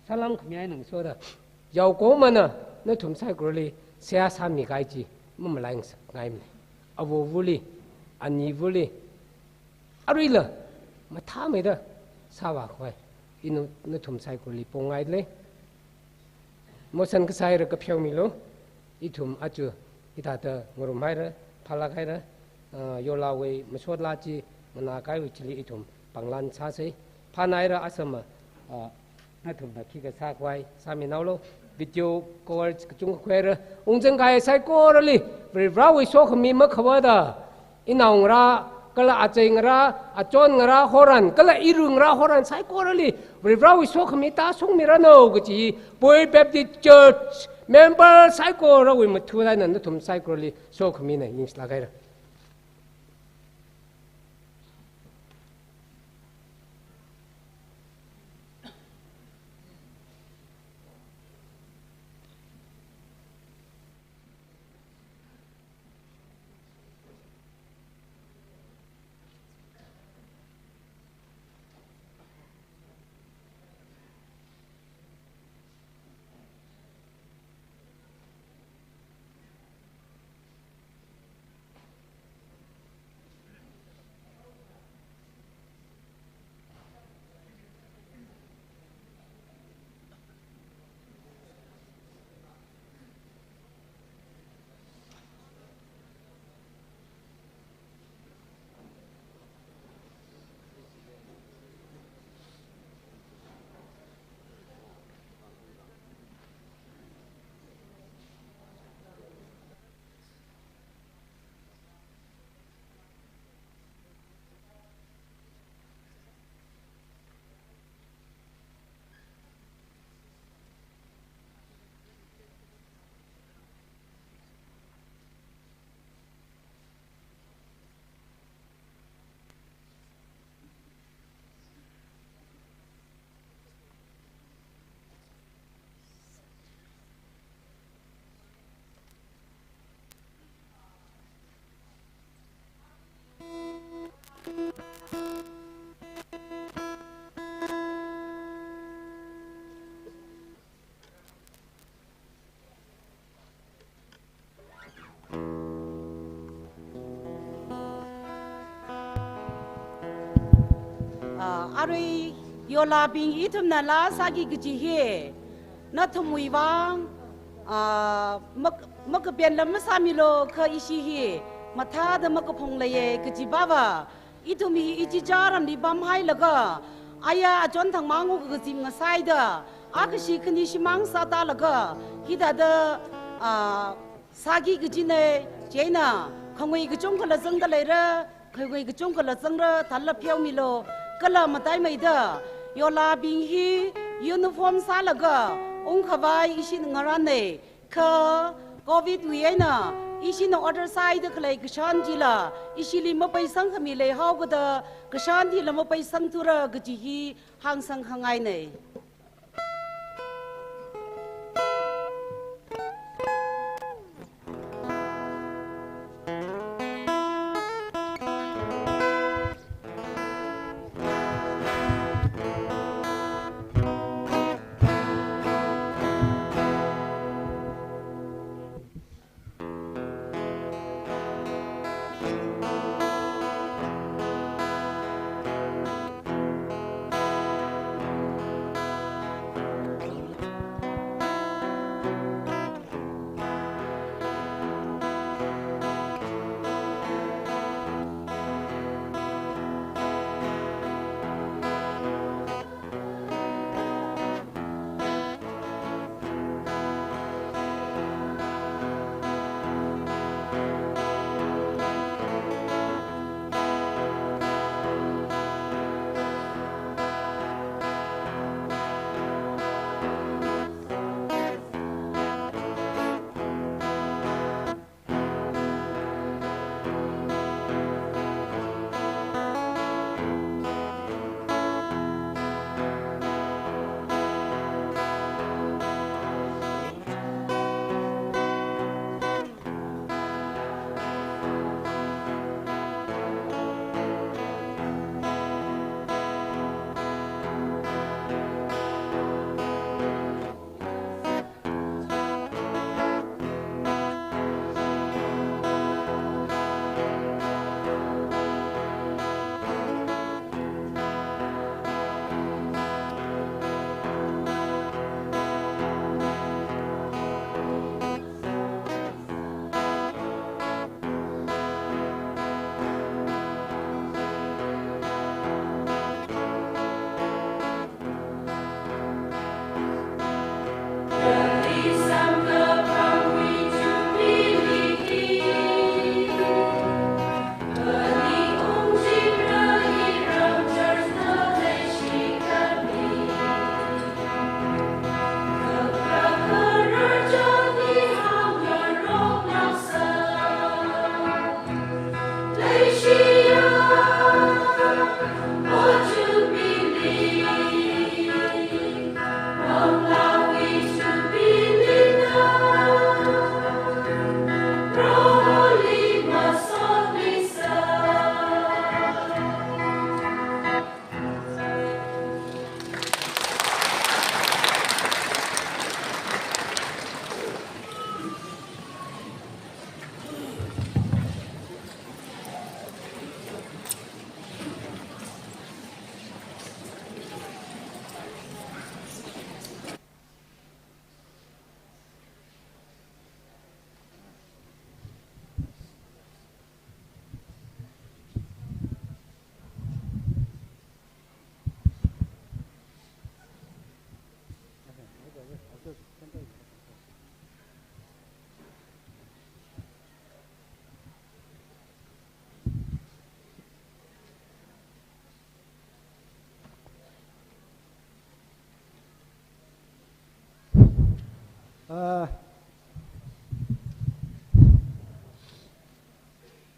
salam khami eina ngasoda, yaokomana nathum saikorali seihā sāmi kahai chi mamalaingasakngaimana. Avāvali, anivali, aruila mathāmeida sāvākhavai ina nathum saikorali pongngaida lei. Moshan kasā haira, kapheomilu. Ithum aja hithāda ngarumhaira, phālāk haira, ah, yolawui masot laa chi nganā kahaiwui chili ithum panglan sāsei. Phānaira asama, ah, nathumna khikha sākhavai sāminaolu. Video coverage kachungkha khuihaira. Ungzang kahai saikorali Varivarawui sokhami makhavāda, inao ngarā, kala achei ngarā, achon ngarā horan, kala iru ngarā horan saikorali Varivarawui sokhami tāshungmiranu kaji Poi Baptist Church member saikorawui mathu eina nathum saikorali sokhamina, ningshilāk haira. Ah, arui yolabing ithumna laa sāki kaji hi nathumwui vang, ah, mak-, makapen lam masāmilu, kha ishi hi mathāda makaphung leiya kaji pava, ithum hi ichicha ramli pamhailaga, aya achon thangmang wu kakazip ngasaida, akhashi khani shimang sātālaga, hithāda, ah, sāki kajina. Chieina khangui kachungkhala zangda leira, khangui kachungkhala zangra, thālala pheomilu. Kala mataimeida yolabing hi uniform sālaga ungkhavai ishina ngarāna. Kha covid wui eina ishina order sāhaida khalei kashan chila ishili mapeisangkhami leihaokada kashan chila mapeisangthura kaji hi hāngsangkhangaina.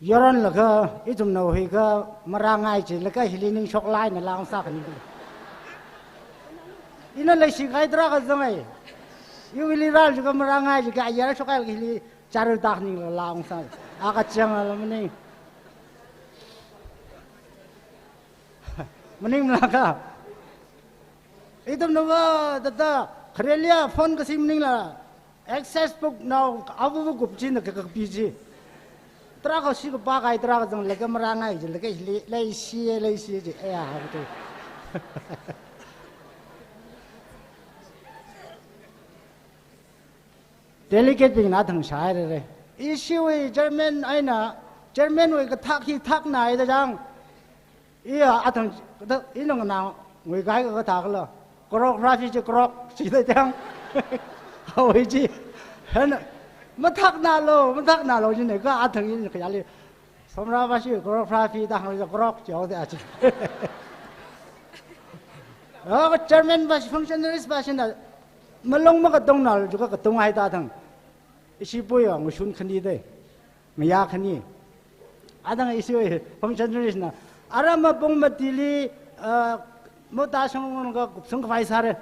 yaronlaga, ithumna huiga marangai jilaga hili ningshokla eina la ungsā khani. Ina leishi kahai tarākha zangai. Iwui hili rālaga marangai jilaga ayar shokhailaga hili chara tak ningla la ungsā. Akha changla maning. Maningmala kha. Ithumna va, thāda, khareliya phone kasi maningla, access book nao, avu kup china kakakpi chi. Tarākha shi kapā kahai tarākha zanglaga marangai jilaga hili, leishi, leishi ji, eya, ha, tu. Delegate bingna athang shāhairare. Ishiwui chairman eina, chairman wui kathak hi thaknai da jang. Iya athang, da, ina nganā ngui kahai kathakla. Choreography chi krok, chi da jang. Hawui chi. Hana, mathaknalo, mathaknalo jine, kha athang ina khayāli. Samra bashi choreography da hāngli krok jihaoda achi. Ah, chairman bashi, functionaries bashina, malung makatongnala jiakha katonghai da thang. Ishi puiya ngashun khani dei. Ngayā khani. Athang ishi functionaries na. Aram apong matili, ah, mota shangungka kupsung khavai sāre.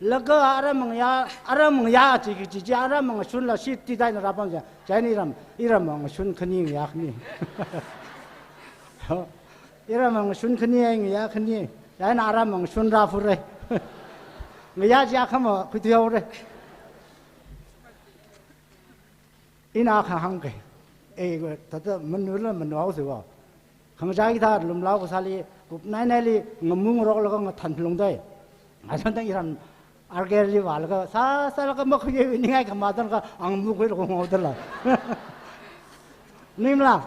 Laga aram ngayā, aram ngayā chi, chi, chi, aram ngashunla shi ti dai na rapang ja. Chieina iram, iram ngashun khani ngayā khani. Iram ngashun khani, ngayā khani. Chieina aram ngashun rāfure. Ngayā chi akhama khuithuihaore. Ina kha hāngke. Eh, thāda manula manuhaosi va. Khangachā hithā lumlao kasāli, kupnainaili, ngamungrok laga ngathan lungdai. Ngathan tang iram argeli vālaga, sā, sālaga makhuiye ningai khamatan kha, angmu khuilaga ngaodala. Maningmala.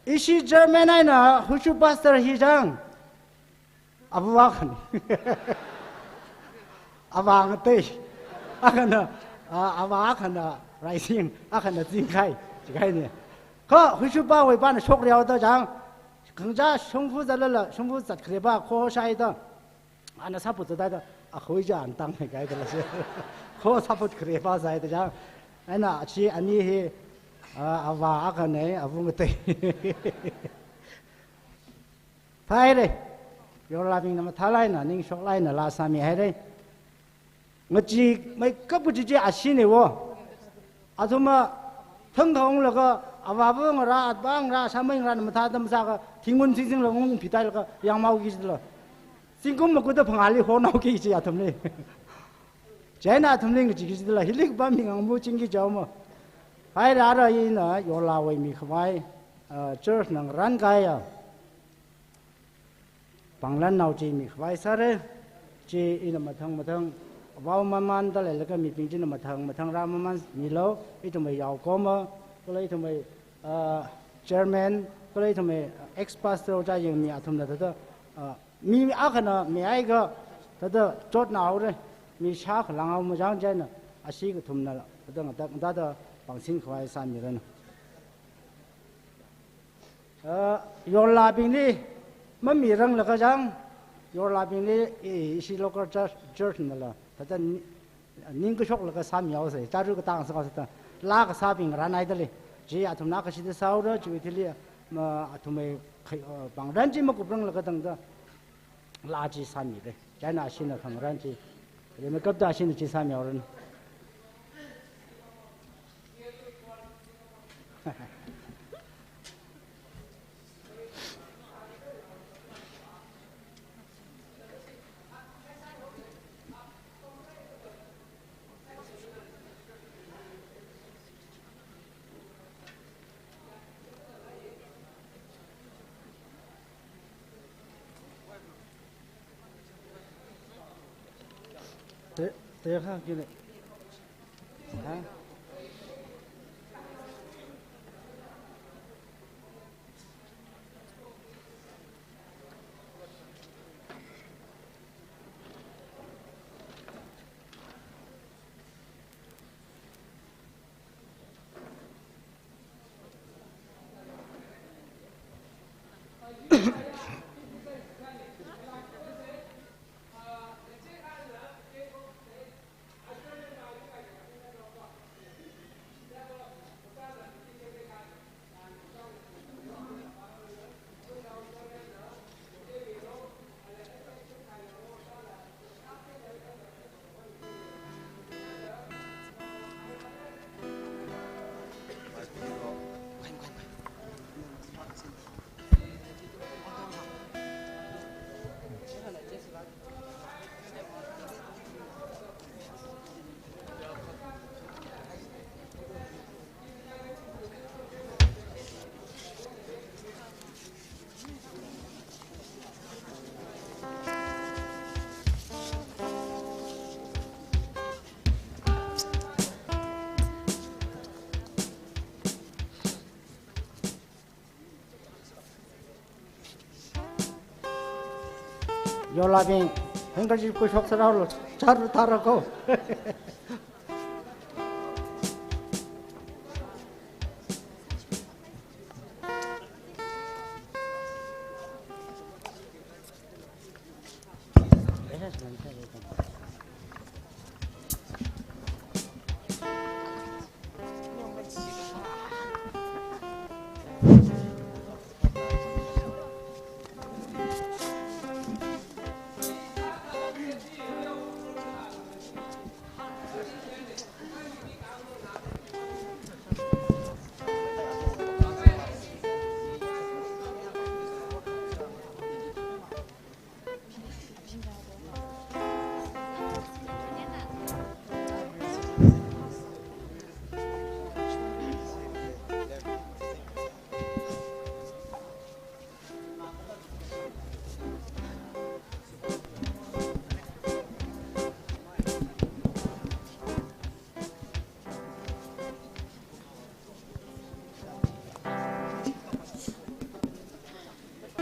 Ishi chairman eina, Huishu pastor hi jang. Ava akhana. Ava ngatei. Akhana, ah, ava akhana raising, akhana zingkai, jikai ne. Kha Huishu pawui pana shokrihaoda jang, khangachā shongfa zatlala, shongfa zat khare pa kho shaida. Ana support zathaida, akhui ja antang ne kaida la se. Kho support khare pa zaida jang. Ana chi ani hi, ah, ava akhana, ava ngatei. Phaire. Yorlabingna mathāla eina, ningshokla eina, la sāmihaire. Ngacheemeikap kaji chi ashine wo. Athumva thangkha unglaga, avāva ngarā, avā ngarā, sāmei ngarāna mathāda masākha, thingun singsinglāk ungphithailaga, yangmaoki jila. Zingkum makuda phangāli honaoki ji athumli. Chieina athumli ngacheeki jila, hili kapam mi ngangmu chingki jaoma. Phaire, ara ina yorlawui mikhavai, ah, church na ngarānkahaiya. Pānglan nao chi mikhavai sāre, chi ina mathang mathang, vao mamanda leilaga mibing china mathang mathang rāmaman milo, ithumwui yaokoma, kala ithumwui, ah, chairman, kala ithumwui ex-pastor ojā yangmi athumna thāda, ah, mi akhana mi aika, thāda chotnahaore, mi shākhalanghaoma jang chieina, ashi kathumna, thāda ngatak ngatakda pāngsinkhavai sāmiranu. Ah, yorlabingli, mamiranglakha jang, yorlabingli, i, ishi local church, church nala, thāda ni-, ningkashoklaga sāmihaosa, chara katang sākasāda, laa kasābing rānhaidalei, chi athumna kashida sāhaora, chiwui thili, ma, athumwui khai, ah, pāngran chi makupranglakha tangda, laa chi sāmire. Chieina ashina khangarān chi. Rimeikapta ashina chi sāmihaoranu. Te, te kha kile. Ha? Yolabing, handkerchief kuishok sāralo, chāra tharako.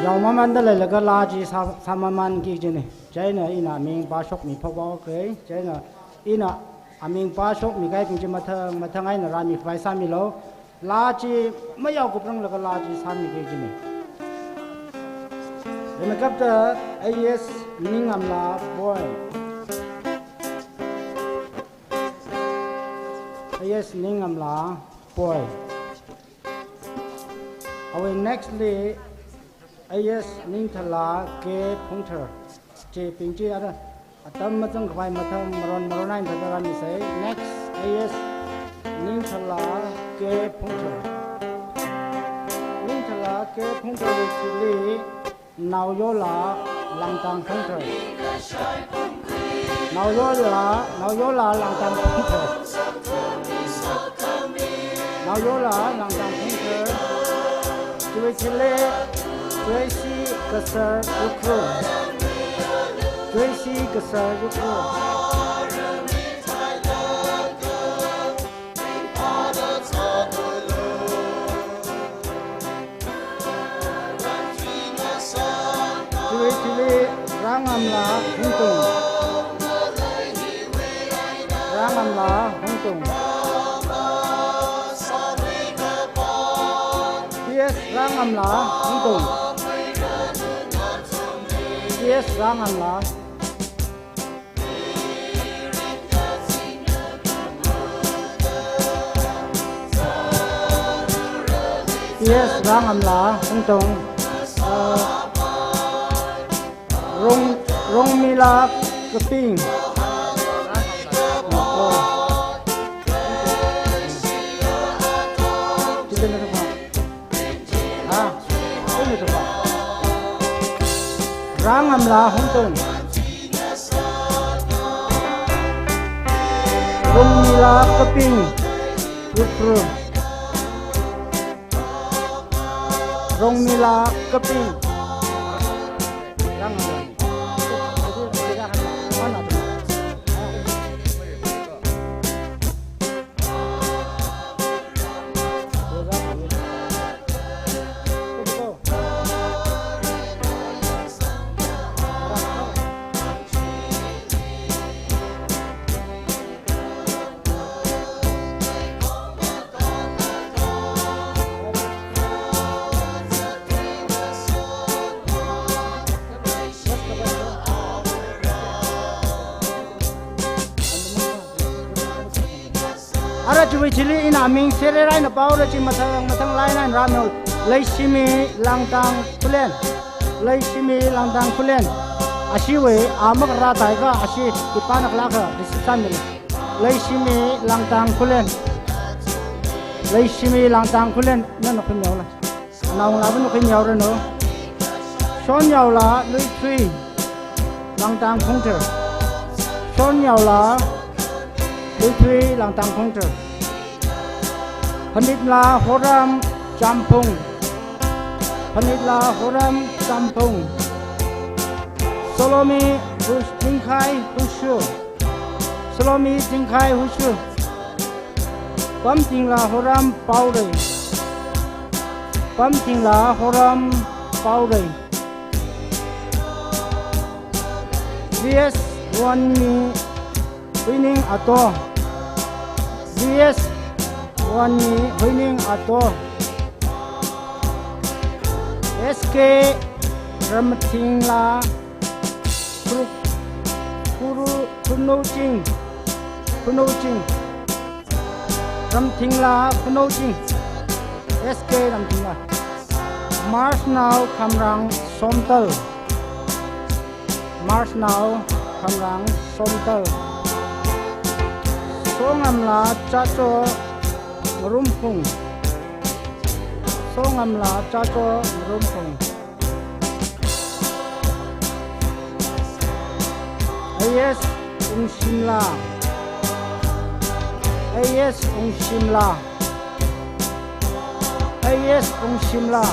Yaomamanda leilaga laa chi sā, sāmamanki kajina. Chieina ina aming pāshokmi phokhaoke. Chieina ina aming pāshokmi kahaibing chi mathang mathang eina rāmi khavai sāmilu. Laa chi mayaokapranglakha laa chi sāmiki kajina. Ina kapta A S Ningamla Poi. A S Ningamla Poi. Awui next li A S Ningthala K Phungthar. Chibing chi ara atam mazang khavai mathang maron maron eina thāda rāmisa. Next, A S Ningthala K Phungthar. Ningthala K Phungthar chili Naoyola Langtang Phungthar. Naoyola, Naoyola Langtang Phungthar. Naoyola Langtang Phungthar. Chiwui thili Joyce Kasar Ukhrul. Joyce Kasar Ukhrul. Chiwui thili Rangamla Hungtung. Rangamla Hungtung. P S Rangamla Hungtung. P S Rangamla. P S Rangamla Hungtung. Uh, Rong, Rongmila Kaping. Oh. Ha? Rangamla Hungtung. Rongmila Kaping. Ukhrul. Rongmila Kaping. Rangamla. Ara chiwui thili ina aming sere raina paora chi mathang mathang laina rāmilu. Leishimi Langtang Khullen. Leishimi Langtang Khullen. Ashiwui a makarā taika ashi ipana khalaka receipt sāmilu. Leishimi Langtang Khullen. Leishimi Langtang Khullen. Nana khuimiaola. Naongalāva nana khuimiaoranu. Shonyaola Luithui Langtang Phungthar. Shonyaola Luithui Langtang Phungthar. Phanitla Horam Champhung. Phanitla Horam Champhung. Solomi Hush-, Tingkhai Hushu. Solomi Tingkhai Hushu. Pamtingla Horam Paorei. Pamtingla Horam Paorei. B S Wonmi Huining Ato. B S Wonmi Huining Ato. S K Ramthingla Khru-, Khru-, Khrunoching. Khrunoching. Ramthingla Khrunoching. S K Ramthingla. Marsnao Khamrang Somtal. Marsnao Khamrang Somtal. Songamla Chacho Ngarumphung. Songamla Chacho Ngarumphung. A S Ungshimla. A S Ungshimla. A S Ungshimla.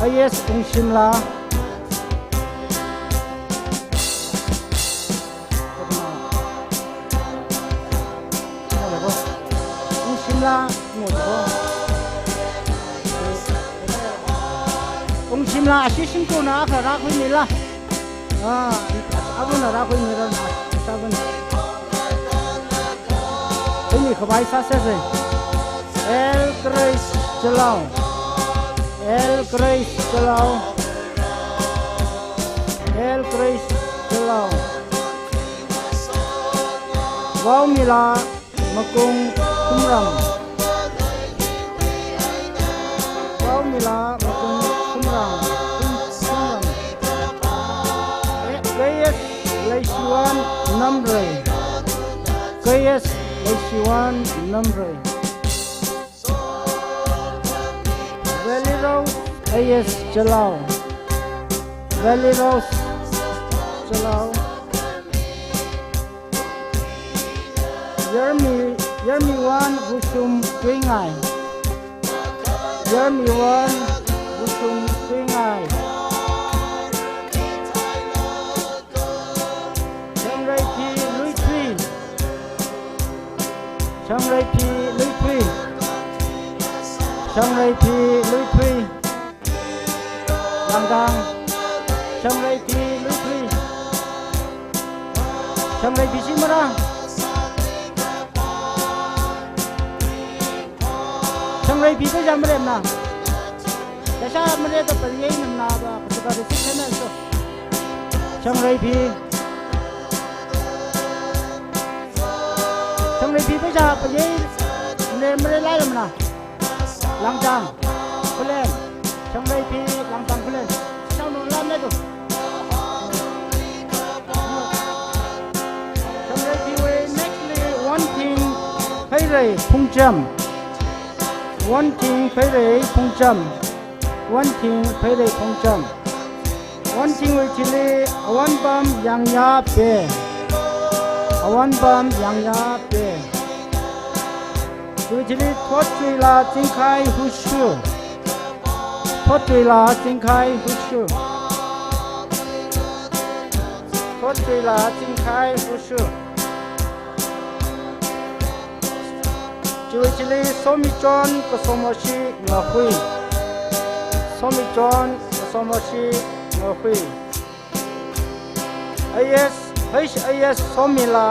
A S Ungshimla. Ungshimla, Ungshimla, ashi shimkhurna kha rākhuimila. Ah, abuna rākhuimila, abuna. Ini khavai sāsei. L Grace Chalau. L Grace Chalau. L Grace Chalau. Vaomila Makung Khumram. Vaomila Makung Khumram. Khum-, Khumram. Eh, K S Leishiwon Namrei. K S Leishiwon Namrei. Valley Rose A S Chalau. Valley Rose Chalau. Yarmi, Yarmiwon Vushum Tuingai. Yarmiwon Vushum Tuingai. Shangreiphi Luithui. Shangreiphi Luithui. Shangreiphi Luithui. Langdang. Shangreiphi Luithui. Shangreiphi shimara. Shangreiphi pheisā maremna. Pheisā mareda payei namna ba, kasuka receipt na so. Shangreiphi. Shangreiphi pheisā payei ne mare lai lamna. Langdang Khullen. Shangreiphi Langdang Khullen. Shangnu lam ne tu. Shangreiphiwui nextly Wonthing Pheirei Phungcham. Wonthing Pheirei Phungcham. Wonthing Pheirei Phungcham. Wonthingwui chili Awonpam Yangya Pe. Awonpam Yangya Pe. Chiwui chili Thotchuila Chingkhai Hushu. Thotchuila Chingkhai Hushu. Thotchuila Chingkhai Hushu. Chiwui chili Somichon Kasomoshi Ngahui. Somichon Kasomoshi Ngahui. A S, H A S Somila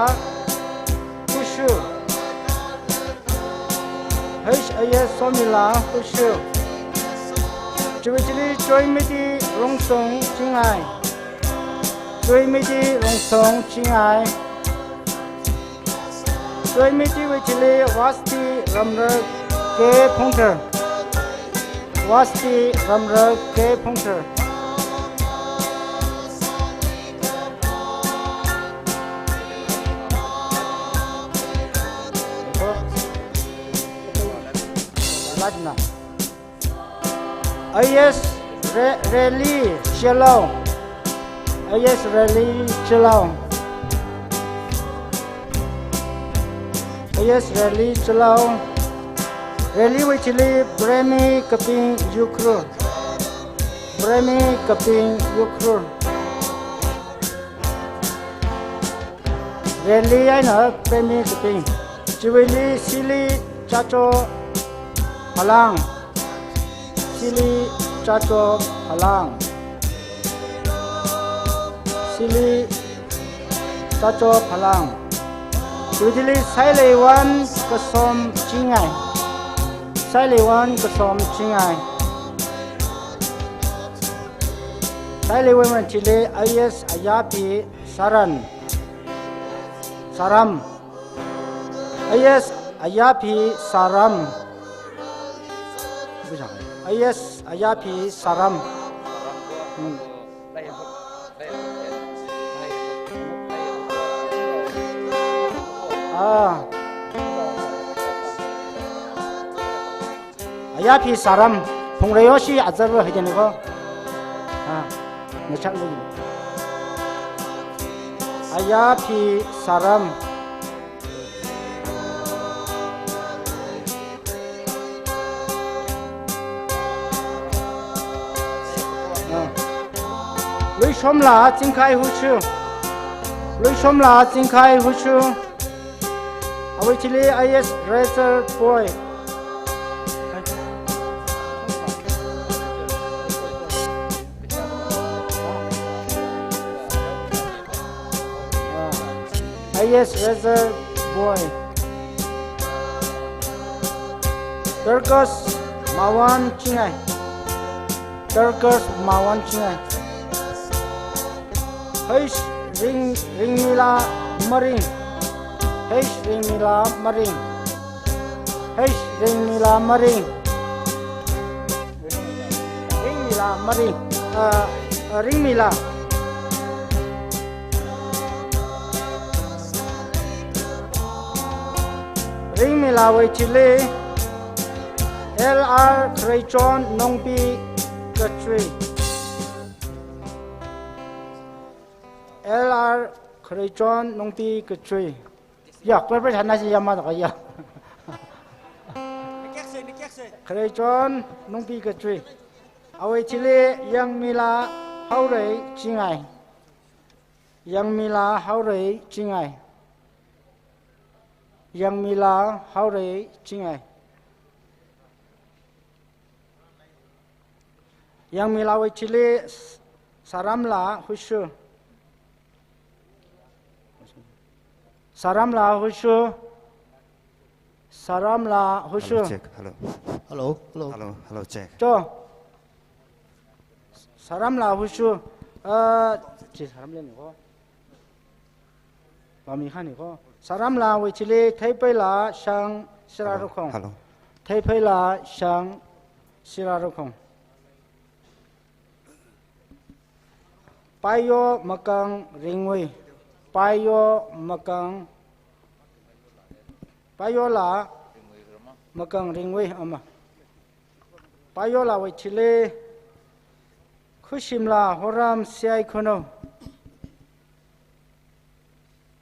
Hushu. H A S Somila Hushu. Chiwui chili Choimiti Rungsong Chingai. Choimiti Rungsong Chingai. Choimitiwui chili Vasti Ramrak K Phungthar. Vasti Ramrak K Phungthar. Lajna. A S Re-, Rally Chalau. A S Rally Chalau. A S Rally Chalau. Rallywui chili Bremi Kaping Ukhrul. Bremi Kaping Ukhrul. Rally eina Bremi Kaping. Chiwuili Sili Chacho Phalang. Sili Chacho Phalang. Chili Sacho Phalang. Chili Saileiwan Kasom Chingai. Saileiwan Kasom Chingai. Saileiwan chili I S Ayapi Saran. Saram. I S Ayapi Saram. I S Ayapi Saram. Hmm. Ah. Ayapi Saram. Phungreoshi azarva hajani ko. Ah. Ngachak lagi. Ayapi Saram. Ah. Luishomla Chingkhai Hushu. Luishomla Chingkhai Hushu. Awui chili I S Razor Boy. I S Razor Boy. Turkos Mawan Chingai. Turkos Mawan Chingai. H Ring, Ringmila Maring. H Ringmila Maring. H Ringmila Maring. Ringmila Maring. Ah, ah, Ringmila. Ringmilawui chili L R Kreichon Nongpi Kachui. L R Kreichon Nongpi Kachui. Ya, kwe pre hana si yama da ya. Kreichon Nongpi Kachui. Awui chili Yangmila Haorei Chingai. Yangmila Haorei Chingai. Yangmila Haorei Chingai. Yangmilawui chili S-, Saramla Hushu. Saramla Hushu. Saramla Hushu. Hello, check. Hello. Hello, hello. Hello, hello, check. Cho. Saramla Hushu. Ah, chi Saramla ni ko. Bami khani ko. Saramlawui chili Theipeila Shang Sira Rukhong. Hello. Theipeila Shang Sira Rukhong. Payo Makang Ringwui. Payo Makang. Payola Makang Ringwui ama. Payolawui chili Khushimla Horam Siai Khuno.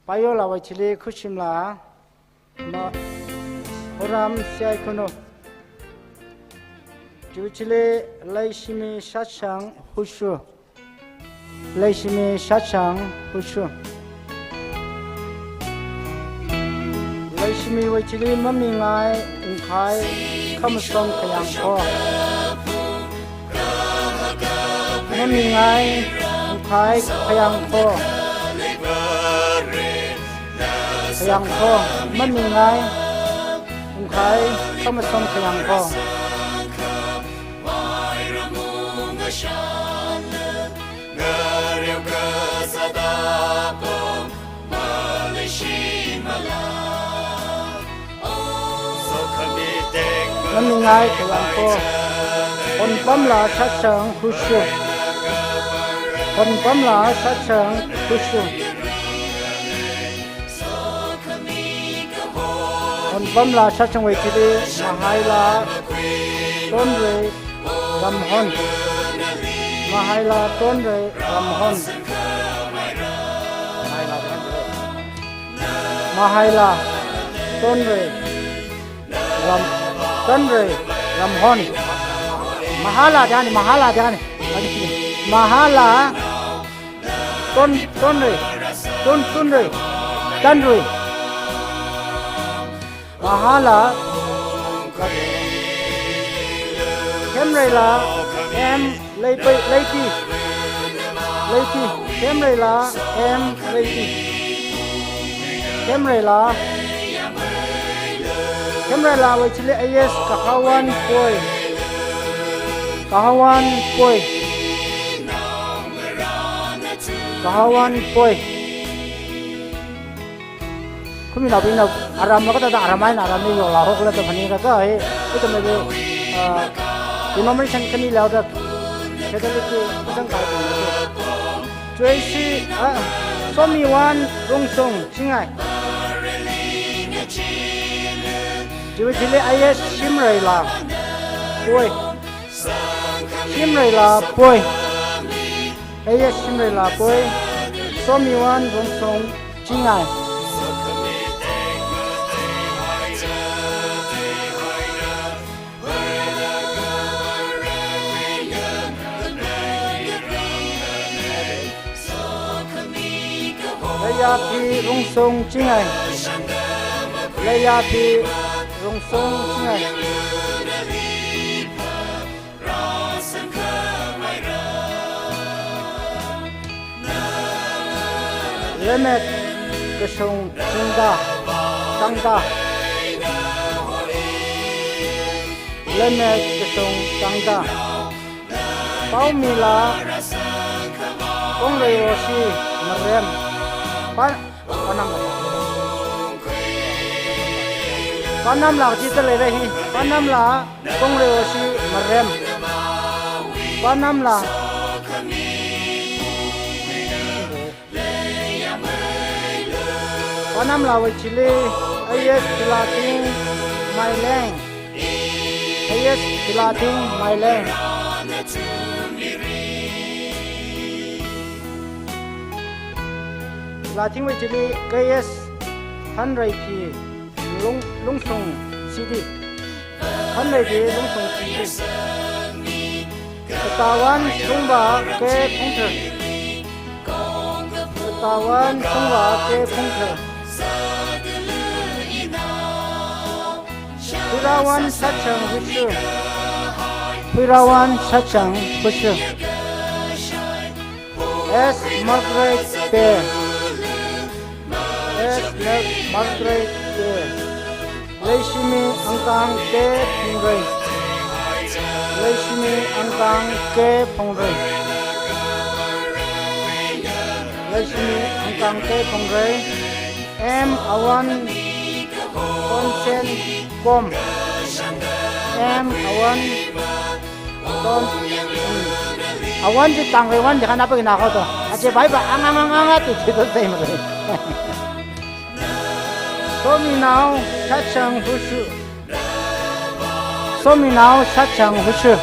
Payolawui chili Khushimla ma Horam Siai Khuno. Chiwui chili Leishimi Shashang Hushu. Leishimi Shashang Hushu. Leishimiwui chili Mamingai Ungkhai Khamasom Khayang Kho. Mamingai Ungkhai Khayang Kho. Khayang Kho. Mamingai Ungkhai Khamasom Khayang Kho. Mamingai Khayang Kho. Honpamla Shashang Hushu. Honpamla Shashang Hushu. Honpamla Shashangwui chili Mahaila Tonrei Ramhon. Mahaila Tonrei Ramhon. Mahaila Tonrei Ram, Tonrei Ramhon. Mahala dani, Mahala dani. Mahala Ton, Tonrei. Ton, Tonrei. Tonrei. Mahala. Khemreila M Leipi, Leipi. Leipi. Khemreila M Reiti. Khemreila. Khemreilawui chili A S Kahawan Poi. Kahawan Poi. Kahawan Poi. Khuminaobingna aram la kathāda aram eina aram hi yola hokla da phaningkaka hi, ithumna, ah, denomination khani leoda Catholic hi kasang kai pung. Tracy, ah, Somiwan Rungsung Chingai. Chiwui chili A S Shimreila Poi. Shimreila Poi. A S Shimreila Poi. Somiwan Rungsung Chingai. Leiyapi Rungsung Chingai. Leiyapi Rungsung Chingai. Lemet Kashung Chingda, Changda. Lemet Kashung Changda. Paomila Kongreiwoshi Marem. Pa-, Panam. Panamla kaji thālei hi. Panamla Kongreiwoshi Marem. Panamla. Panamlawui chili A S Philating Maileng. A S Philating Maileng. Philatingwui chili K S Hanreiphi Lung-, Lungsung City. Hanreiphi Lungsung City. Katawan Sungva K Phungthar. Katawan Sungva K Phungthar. Pirawan Sachang Huishu. Pirawan Sachang Huishu. S Margaret Pe. S Mar-, Margaret Pe. Leishimi Angkang K Phungrei. Leishimi Angkang K Phungrei. Leishimi Angkang K Phungrei. M Awan Tonsen Kom. M Awan Ton-, mm. Awan chi Tangkhul wan chi khana pa kina kho to. Ache bai ba ang ang ang ang ati chi to sai ma. Sominao Sachang Huishu. Sominao Sachang Huishu.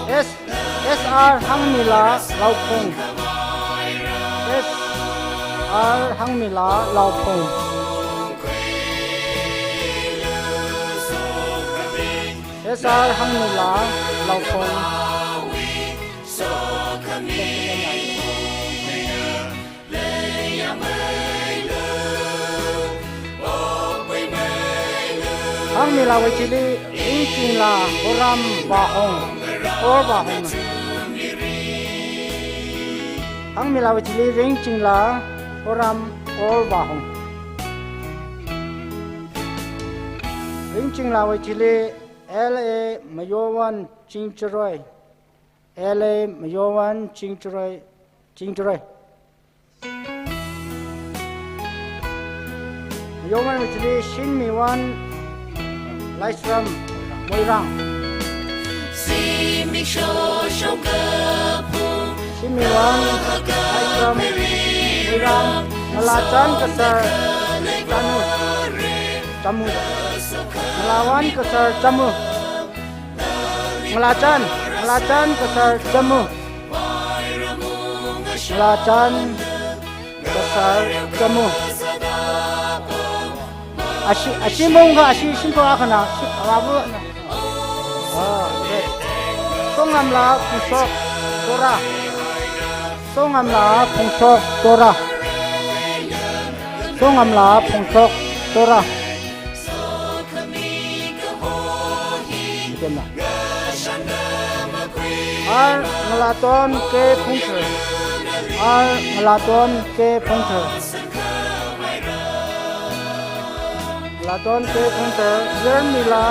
S, S R Hangmila Laophung. S R Hangmila Laophung. S R Hangmila Laophung. Hangmilawui chili Ringchingla Horam Vahong, or Vahong. Hangmilawui chili Ringchingla Horam, or Vahong. Ringchinglawui chili L A Mayowan Chingcharoi. L A Mayowan Chingcharoi, Chingcharoi. Mayowanwui chili Shinmiwan Laisram Moirang. Shinmiwan Laisram Moirang. Ngalachān Kasar Chanu. Chamu. Ngalawan Kasar Chamu. Ngalachān, Ngalachān Kasar Chamu. Ngalachān Kasar Chamu. Ashi, ashi mong ka, ashi shimpo akhana, shi abu na. Ah, okay. Songamla Phungshok Tora. Songamla Phungshok Tora. Songamla Phungshok Tora. Item na. R Ngalaton K Phungthar. R Ngalaton K Phungthar. Ngalaton K Phungthar. Yarmila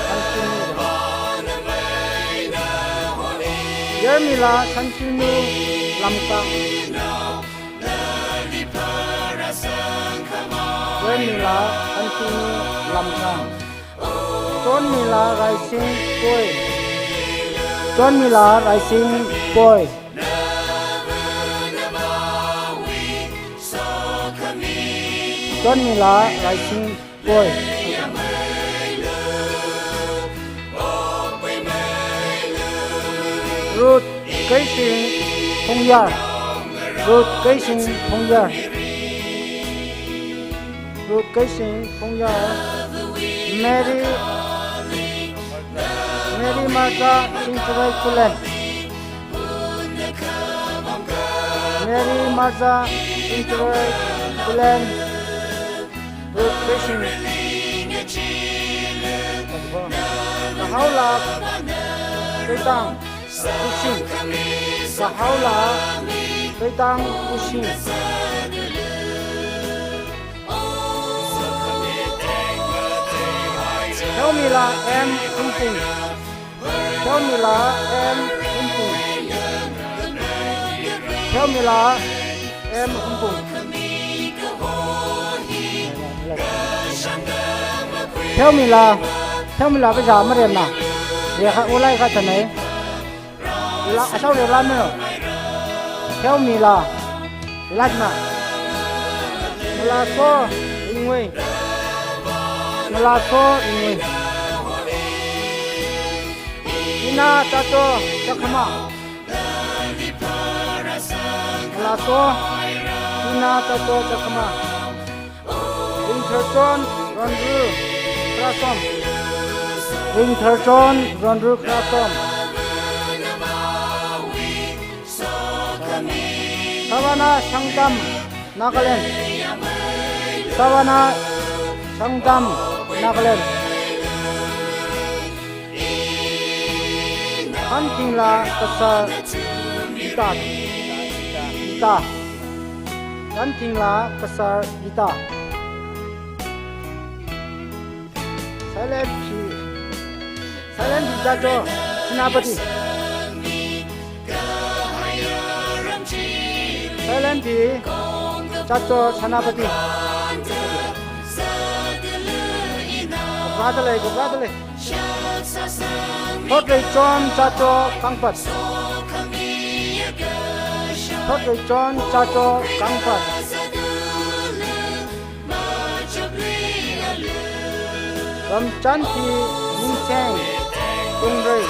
Shankhinu. Yarmila Shankhinu Lamkang. Yarmila Shankhinu Lamkang. Chonmila Raising Poi. Chonmila Raising Poi. Chonmila Raising Poi. Ruth Keishing Phungyar. Ruth Keishing Phungyar. Ruth Keishing Phungyar. Mary, Mary Martha Chingcharai Khullen. Mary Martha Chingcharai Khullen. Ruth Keishing. Kahaola Keitang Ushing. Kahaola Keitang Ushing. Pheomila M Humpung. Pheomila M Humpung. Pheomila M Humpung. Pheomila, Pheomila kaja maremna. Rekha ulai kha thanai. La, ashao rela meo. Pheomila. Latna. Malaso Ingwei. Malaso Ingwei. Ina Tato Chakhama. Malaso Ina Tato Chakhama. Ringtharchon Ronru Khrasom. Ringtharchon Ronru Khrasom. Savana Sangtam Nagaland. Savana Sangtam Nagaland. Hanthingla Kasar Ita. Ita. Hanthingla Kasar Ita. Silent P. Silent P Chacho Senapati. Silent P Chacho Senapati. Congratulate, congratulate. Thotreichon Chacho Kangpat. Thotreichon Chacho Kangpat. Ramchanthi Ningseng Tungrei.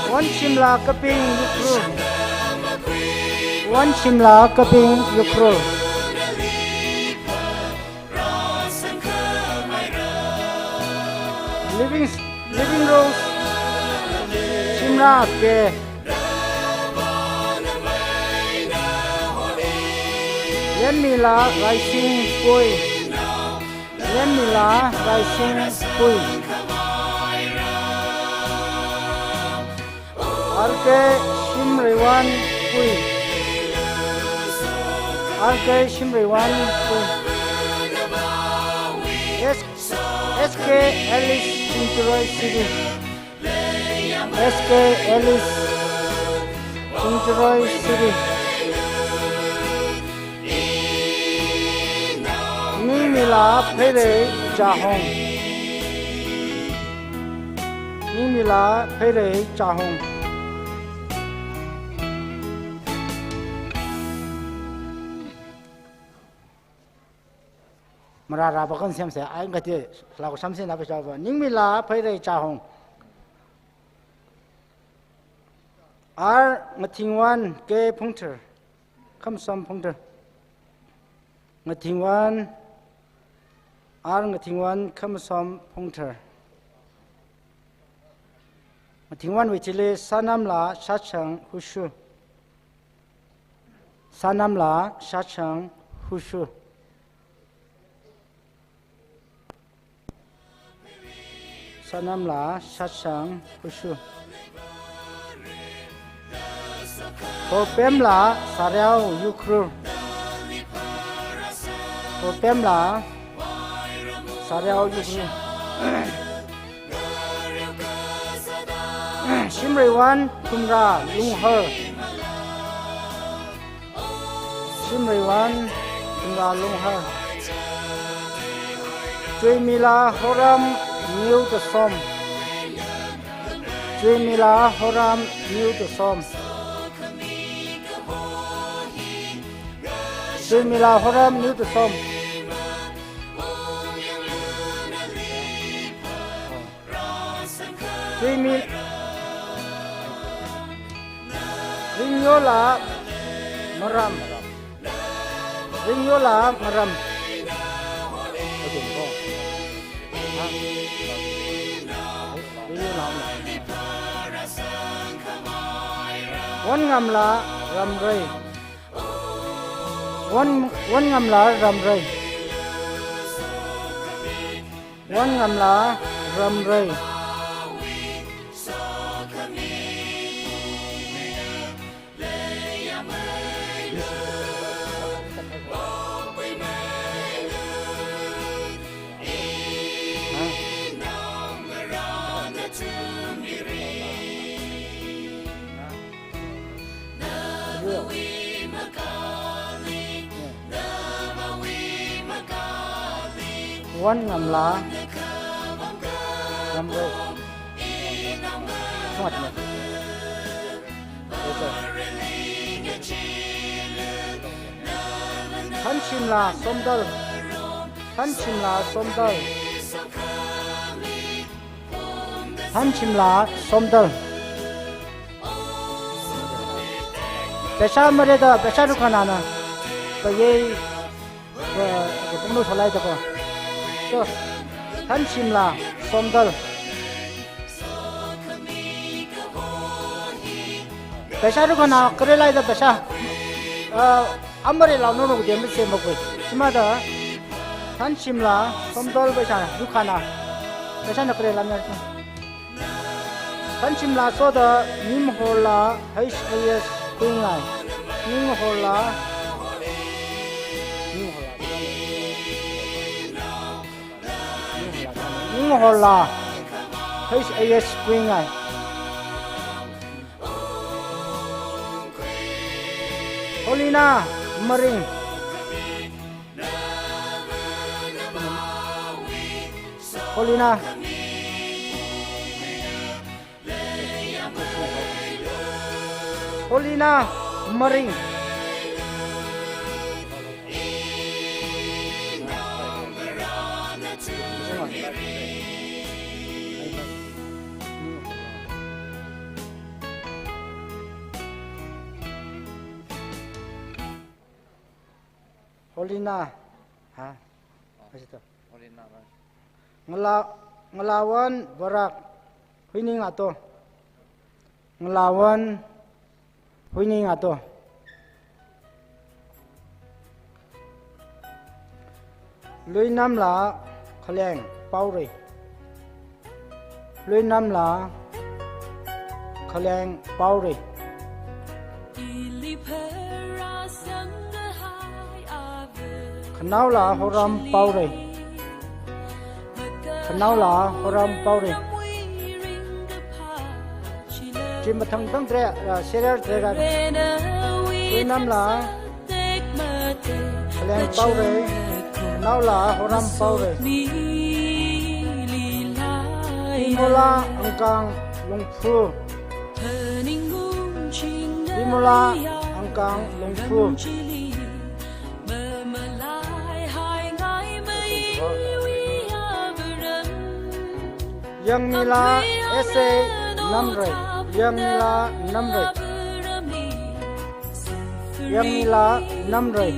Wonshimla Kaping Yukru. Wonshimla Kaping Yukru. Living, Living Rose Shimrah K. Lenmila Raising Pui. Lenmila Raising Pui. R K Shimreiwan Pui. R K Shimreiwan Pui. S, S K Alice Chingjaroi City. S K Alice Chingjaroi City. Ningmila Pheirei Chahong. Ningmila Pheirei Chahong. Marara bakon semse, ai ngati lau samse na pechao ba. Ningmila Pheirei Chahong. R Ngathingwan K Phungthar. Khamsom Phungthar. Ngathingwan, R Ngathingwan Khamsom Phungthar. Ngathingwanwui thili Sanamla Shachang Hushu. Sanamla Shashang Hushu. Sanamla Shashang Hushu. Hopemla Sariao Yukrur. Hopemla Sariao Yukrur. Shimreiwan Kumra Lunghar. Shimreiwan Kumra Lunghar. Chuimila Horam Niu Tesom. Chuimila Horam Niu Tesom. Chuimila Horam Niu Tesom. Chuimi Ringyola Maram. Ringyola Maram. Okay, go. Ha? Ringyola Maram. Wanngamla Ramrei. Wan, Wanngamla Ramrei. Wanngamla Ramrei. Wanngamla Ramrei. Sungat ne. Okay. Thanshimla Somdal. Thanshimla Somdal. Thanshimla Somdal. Paisa marida, paisa rukhanana. Payei, pa, kapungno salai tako. So, Thanshimla Somdal. Paisa rukhana, kare laida paisa. Ah, Amare lau nono kudem se makwe. Simada, Thanshimla Somdal paisa rukhana. Paisana kare lamya. Thanshimla soda Nimhorla H A S kuingai. Nimhorla. Nimhorla. Nimhorla. H A S kuingai. Holina Maring. Holina. Holina Maring. Holina. Ha? Kasi to. Holina, Bar. Ngala, Ngalawan Barak. Huining ato. Ngalawan Huining ato. Luinamla Khaleng Paorei. Luinamla Khaleng Paorei. Khanaola Horam Paorei. Khanaola Horam Paorei. Chi mathang thang tre, ah, serial tre ra. Luinamla Khaleng Paorei, Khanaola Horam Paorei. Bimola Angkang Lungphu. Bimola Angkang Lungphu. Yangmila S A Namrei, Yangmila Namrei. Yangmila Namrei.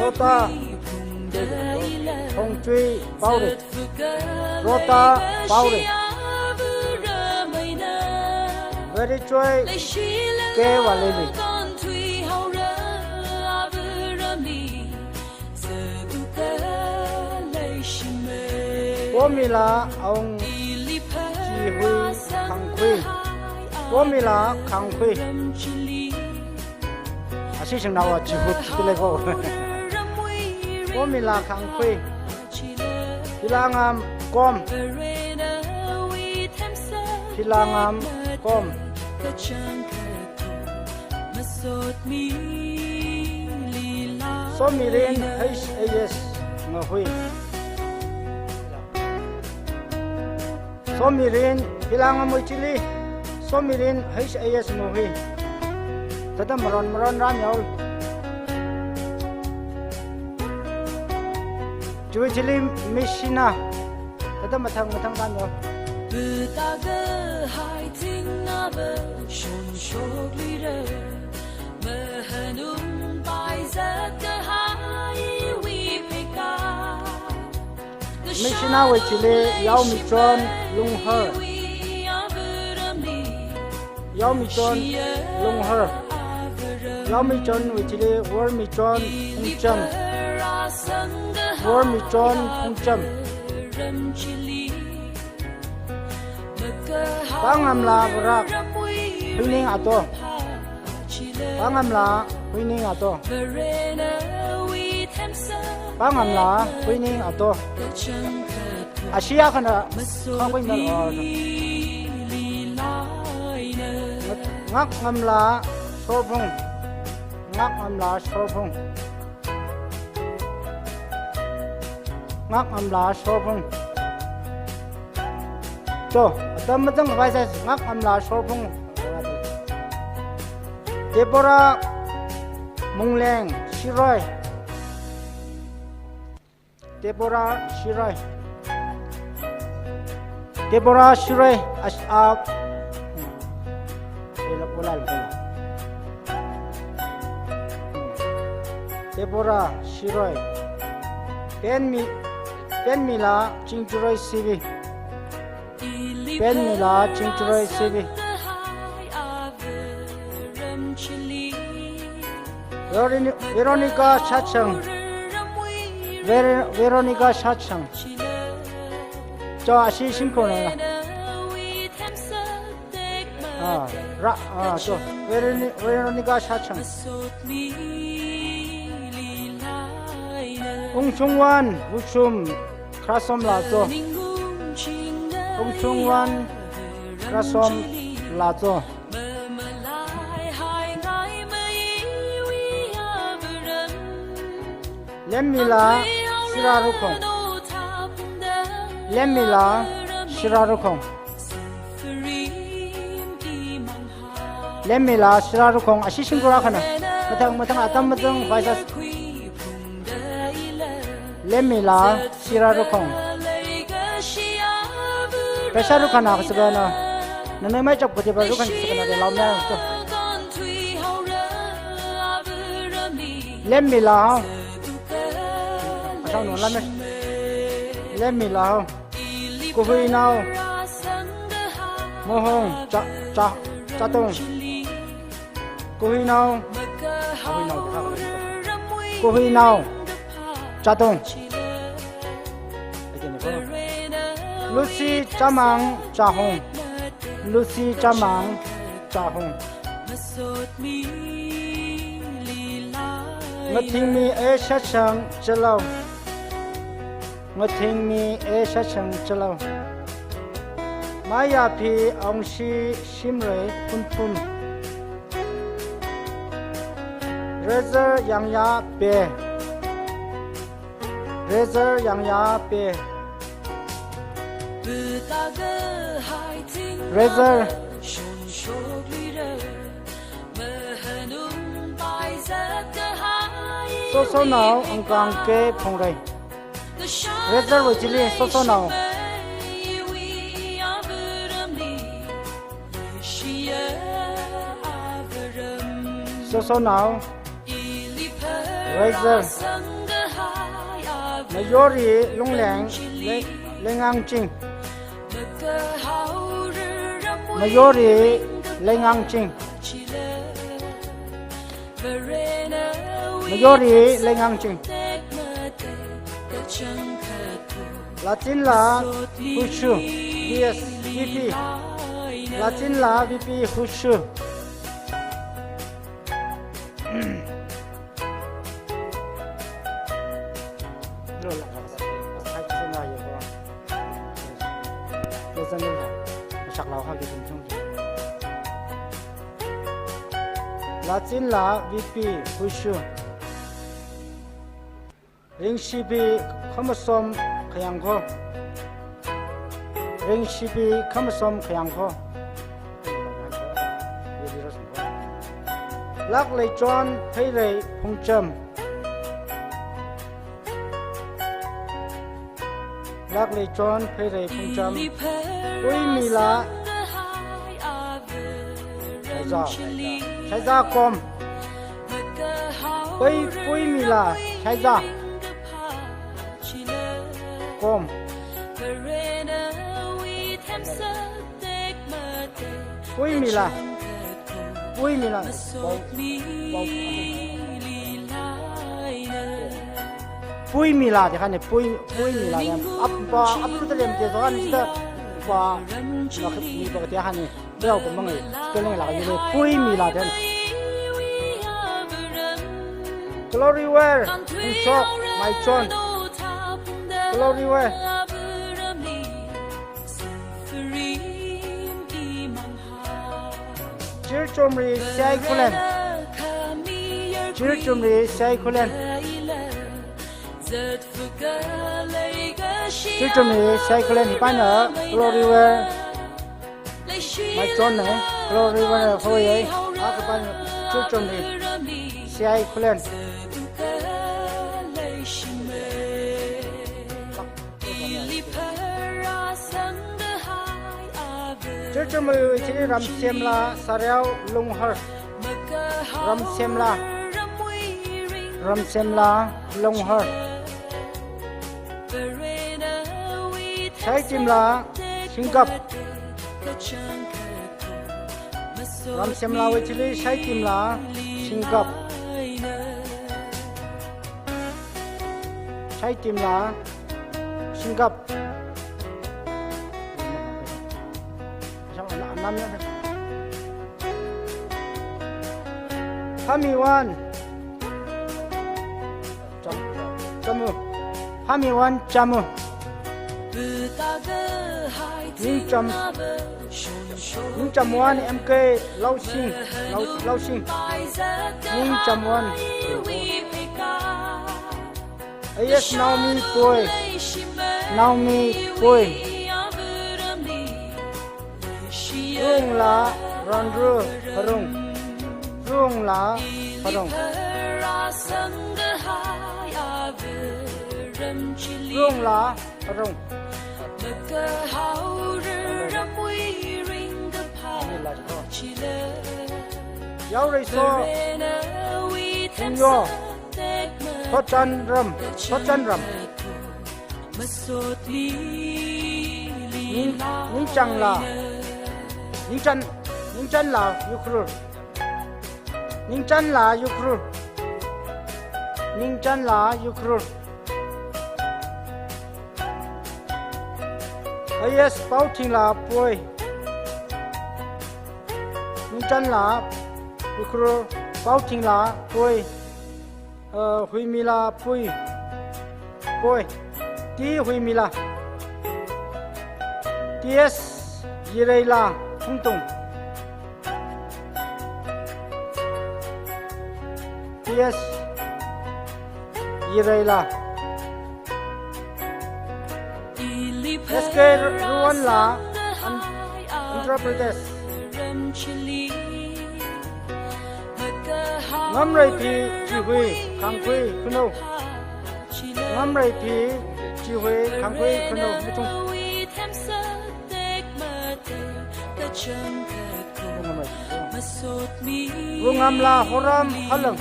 Rota Thongchui Paorei. Rota Paorei. Very joy. K Walili. Pomila Aung Chihui Khangkhui. Pomila Khangkhui. Ashi shingnawa Chihui chitile ko. Pomila Khangkhui. Philangam Kom. Philangam Kom. Somirin H A S Ngahui. Somirin, Philangam wui chili. Somirin H A S Ngahui. Thāda maron maron rāmihaolu. Chiwui chili Mishina. Thāda mathang mathang rāmihaolu. Mishina wui chili Yaomichon Lunghar. Yaomichon Lunghar. Yaomichon wui chili Wormichon Phungcham. Wormichon Phungcham. Pangamla Varak. Huining Ato. Pangamla Huining Ato. Pangamla Huining Ato. Ashi akhana khangkhui mel or. Ngakngamla Shorphung. Ngakngamla Shorphung. Ngakngamla Shorphung. To, atam matang vai sa Ngakngamla Shorphung. Deborah Mungleng Shiroi. Deborah Shiroi. Deborah Shiroi, as-, ah, hmm. Ela, ola, ola. Deborah Shiroi. Penmi, Penmila Chingchuroi C V. Penmila Chingchuroi C V. Veroni-, Veronica Shachang. Ver-, Veronica Shachang. Cho ashi shimkhurna. Ah, ra, ah, cho. Veroni-, Veronica Shachang. Ungchungwan Wushum Krasom Lacho. Ungchungwan Krasom Lacho. Lemmila Shira Rukhong. Lemmila Shira Rukhong. Lemmila Shira Rukhong, ashi shimkhur akhana. Mathang, mathang atam mathang vai sa. Lemmila Shira Rukhong. Pressure rukhana kasakana. Nana mai chok pati ba rukhan kasakana de lau mya to. Lemmila. Asang no lame. Lemmila. Kuhuinao. Mohong, Cha, Cha, Chatong. Kuhuinao. Kuhuinao, Kuhuinao. Chatong. Lucy Chamang Chahong. Lucy Chamang Chahong. Ngathingmi A Shachang Chalao. Ngathingmi A Shachang Chalao. Mayaphi Aungshi Shimrei Phunphun. Rezer Yangya Pe. Rezer Yangya Pe. Rezer. Sosonao Angkang K Phongrei. Rezer wui chili Sosonao. Sosonao. Rezer. Mayori Lungleng, Le-, Lengang Ching. Mayori Leingangching. Mayori Leingangching. Lachinla Hushu, V S, V P. Lachinla V P Hushu. Lachinla V P Hushu. Ringshipi Khamasom Khayangkho. Ringshipi Khamasom Khayangkho. Lakleichon Pheirei Phungcham. Lakleichon Pheirei Phungcham. Puimila. Shaiza. Shaiza Kom. Pui, Puimila Shaiza Kom. Puimila. Puimila. Pau, pau. Puimila de khani, Pui, Puimila de. Ap, pa, ap tu de lem de so khani de. Pa, na khani pa de khani. Bel ko mangai, spelling la yule, Puimila de. Glory Wear, Phungshok, Maichon. Glory Wear. Chirchumri Siai Khulen. Chirchumri Siai Khulen. Chirchumri Siai Khulen, hi pana Glory Wear. Maichon ne, Glory Wear ne, hoi ai. Aka pana Chirchumri Siai Khulen. Chirchumri Ramsemla Sariao Lunghar. Ramsemla. Ramsemla Lunghar. Shaitimla Shingkap. Ramsemla wechili Shaitimla Shingkap. Shaitimla Shingkap. Phamiwan. Cham-, Chamu. Phamiwan Chamu. Ningcham-, Ningchamwan M K Lausing. Lau-, Lausing. Ningchamwan. A S Naomi Poi. Naomi Poi. Rungla Ranru Harung. Rungla Harung. Rungla Harung. Yaoreiso Phungyo. Thotchanram. Thotchanram. Ning-, Ningchangla. Ningchan-, Ningchanla Ukhrul. Ningchanla Ukhrul. Ningchanla Ukhrul. A S Paothingla Poi. Ningchanla Ukhrul, Paothingla Poi. Uh, Huimila Pui. Poi. T Huimila. T S Yireila Phungtung. T S Yireila. S K Ruanla, An-, Andhra Pradesh. Ngamreipi Chihui, Khangkhui Khunou. Ngamreipi Chihui, Khangkhui Khunou. Ngamreipi. Rungamla Horam Halang.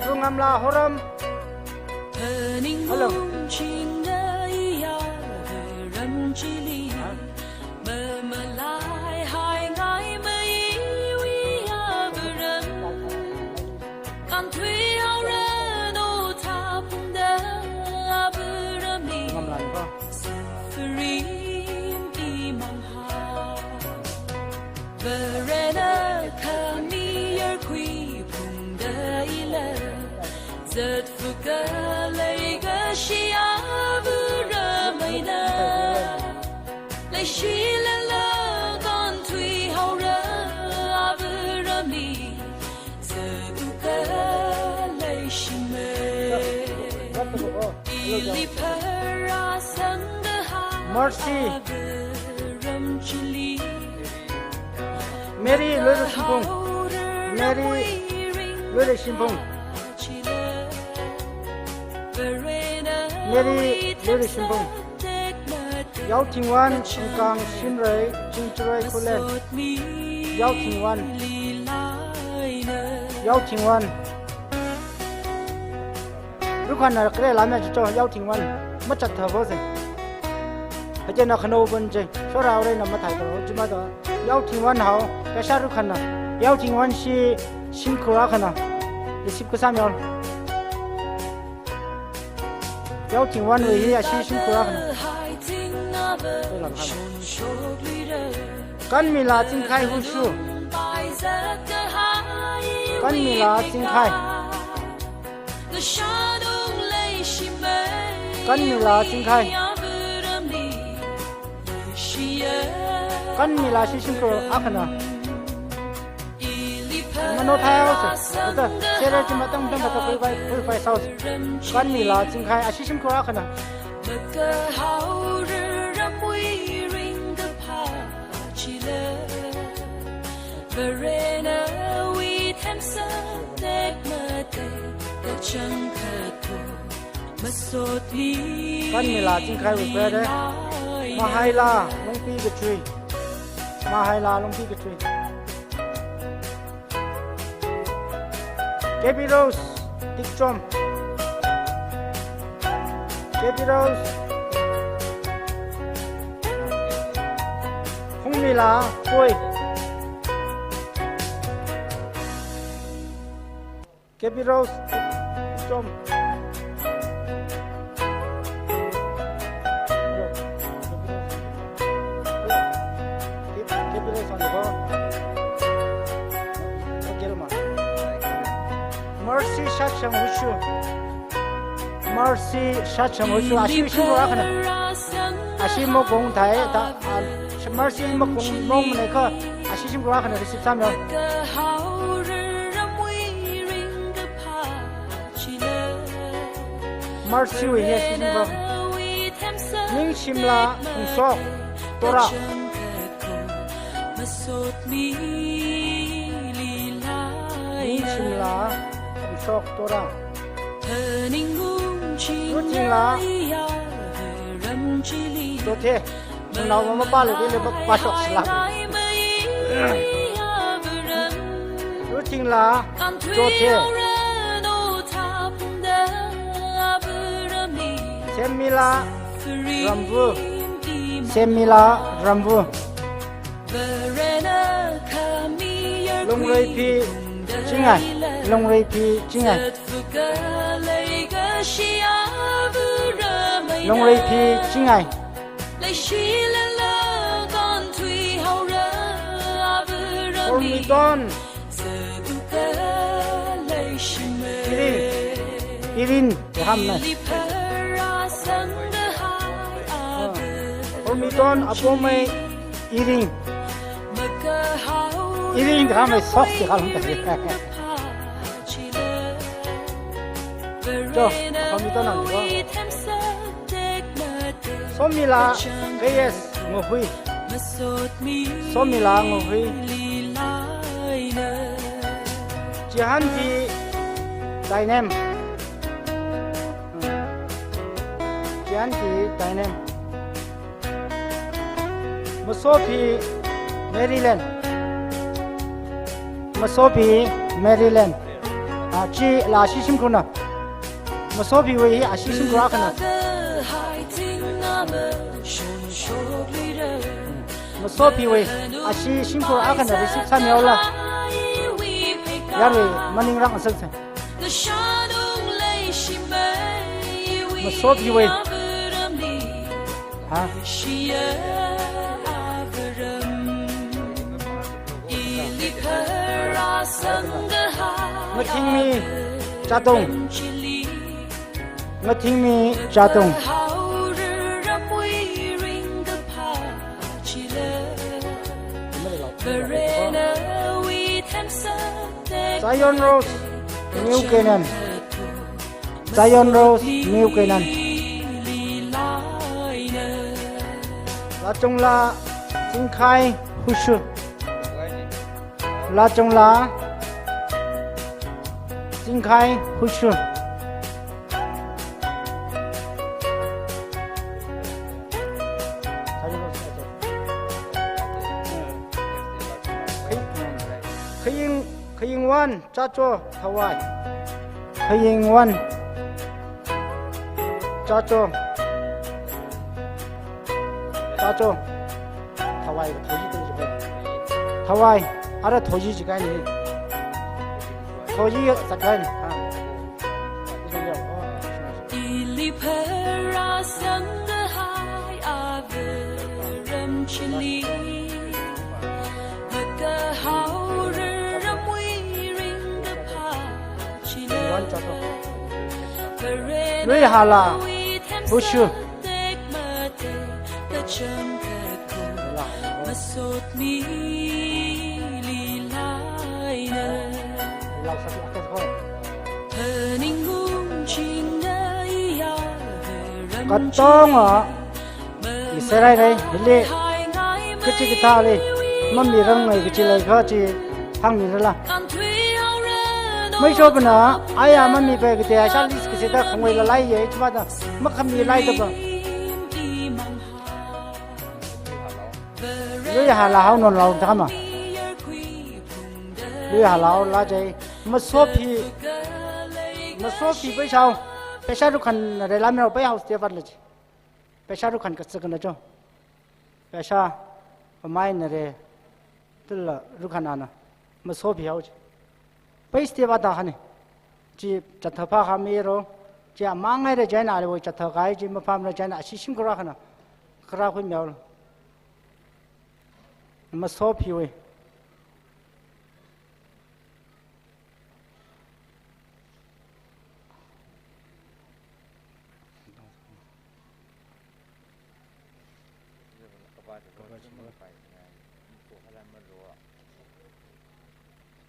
Rungamla Horam Halang. Kanthui haora no thapungda aburamli. Ngamlan ko. Suffering imang hao. Varena khami yarkhui phungda ila. Zatfuka leikashi aburam eina. Leishilala kanthui haora aburamli. Zatfuka leishimei. Ili phara sangda ha Mercy. Aburam chili. Mary Loirashimphung. Mary Loirashimphung. Mary Loirashimphung. Yaothingwan, Angkang Shinrei, Chingcharei Khullen. Yaothingwan. Yaothingwan. Rukhana kare lamya chicho, Yaothingwan. Machat thabo se. Hajena khano bon je. Shora ore na mathai to. Jima to. Yaothingwan hao. Kasha rukhana. Yaothingwan shi shimkhur akhana. Receive kasam yaol. Yaothingwan wui hi ashi shimkhur akhana. Kanmila Chingkhai Hushu. Kanmila Chingkhai. Kanmila Chingkhai. Kanmila ashi shimkhur akhana. Mano thai house. Uta, sere chi matang matang kata purify, purify house. Kanmila Chingkhai ashi shimkhur akhana. Makahaora ramwui ringkapha chila. Varena wui themsa tekmate kachangkhat ho. Masotli. Kanmila Chingkhai wui pere. Mahaila Lungpi Kathui. Mahaila Lungpi Kathui. K B Rose, Tikchom. K B Rose. Phungmila Poi. K B Rose, Tikchom. Mercy Shachang Hushu. Mercy Shachang Hushu. Ashi shimkhur akhana. Ashi mokong thai ta. A, Mercy mokong mong mane kha. Ashi shimkhur akhana receive samyo. Mercy wui hi ashi shimkhur. Ningshimla Phungshok Tora. Ningshimla Phungshok Tora. Ruthingla. Chothe. Nao mama pale dile ba pashok sila. Ruthingla Chothe. Semmila Ramvu. Semmila Ramvu. Lungreiphi Chingai. Lungreiphi Chingai. Lungreiphi Chingai. Leishilala kanthui haora aburamli. Hormiton. Zatfuka leishimei. Irin. Irin. Irin. Hormiton Apomei Iring. Iring khamei sok si khalung tadi. Cho, Hormiton ang ko. Somila K S Ngohui. Somila Ngohui. Chihanpi Tainem. Chihanpi Tainem. Masophi Maryland. Masophi Maryland. A, chila ashi shimkhurna. Masophiwui ashi shimkhur akhana. Masophiwui ashi shimkhur akhana receive sāmihaola. Yarui maningrang asaksa. Masot hiwui. Ha? Ngathingmi Chatung. Ngathingmi Chatung. Zion Rose, New Canaan. Zion Rose, New Canaan. Lachungla Chingkhai Hushu. Lachungla Chingkhai Hushu. Khaying, Khaying Wan, Chacho, Thawai. Khaying Wan, Chacho. Chacho. Thawai, Thoji, Thoji. Thawai. Ara Thoji jikai ni. Thoji jikai ni. Ha. Lui hala, Hushu. Katonga, mi serai rai, hili, kachi kathāli, mamirangai kachi leikha chi, hāngmirala. Maishopana, aya mamipai kathā, asha list kasita khangwui lalai ye, chumada, makhami laida ba. Lui hala hao non lao thakama. Lui hala hao la jai. Masot hi. Masot hi paishao. Paisha rukhan rela miro pai hao stay vat la ji. Paisha rukhan katsakana jo. Paisha pamai nare. Tila rukhan ana. Masot hi hao ji. Pai stay vat da hani. Chi chatha pha kha miro. Chi amangai re jaina le wo chatha kai chi mapam re jaina ashi shim kara khana. Kara khui miao. Masot hiwui.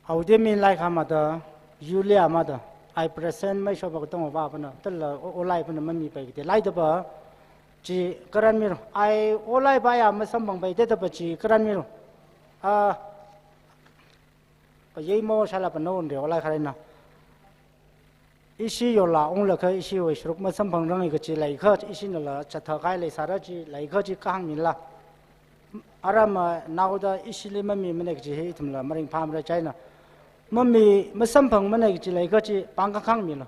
Audi mi lai kha mada, Julia mada, ai present maishopa katong ba pana, tala o, olai pana mamipai kathā. Laida ba, chi karan miro, ai olai ba ya masamphangpai da ba chi karan miro. Ah, pa yei mo shala pa no nre olai kharena. Ishi yola unglaga ishiwui sharuk masamphangrangi kachi leikha, ishinala chatha kai leisāra chi leikha chi kahāngmila. Ara manaoda ishili mamimana kachi hi ithumla maringphāmara jaina. Mami masamphangmana kachi leikha chi pāng kahāngmila.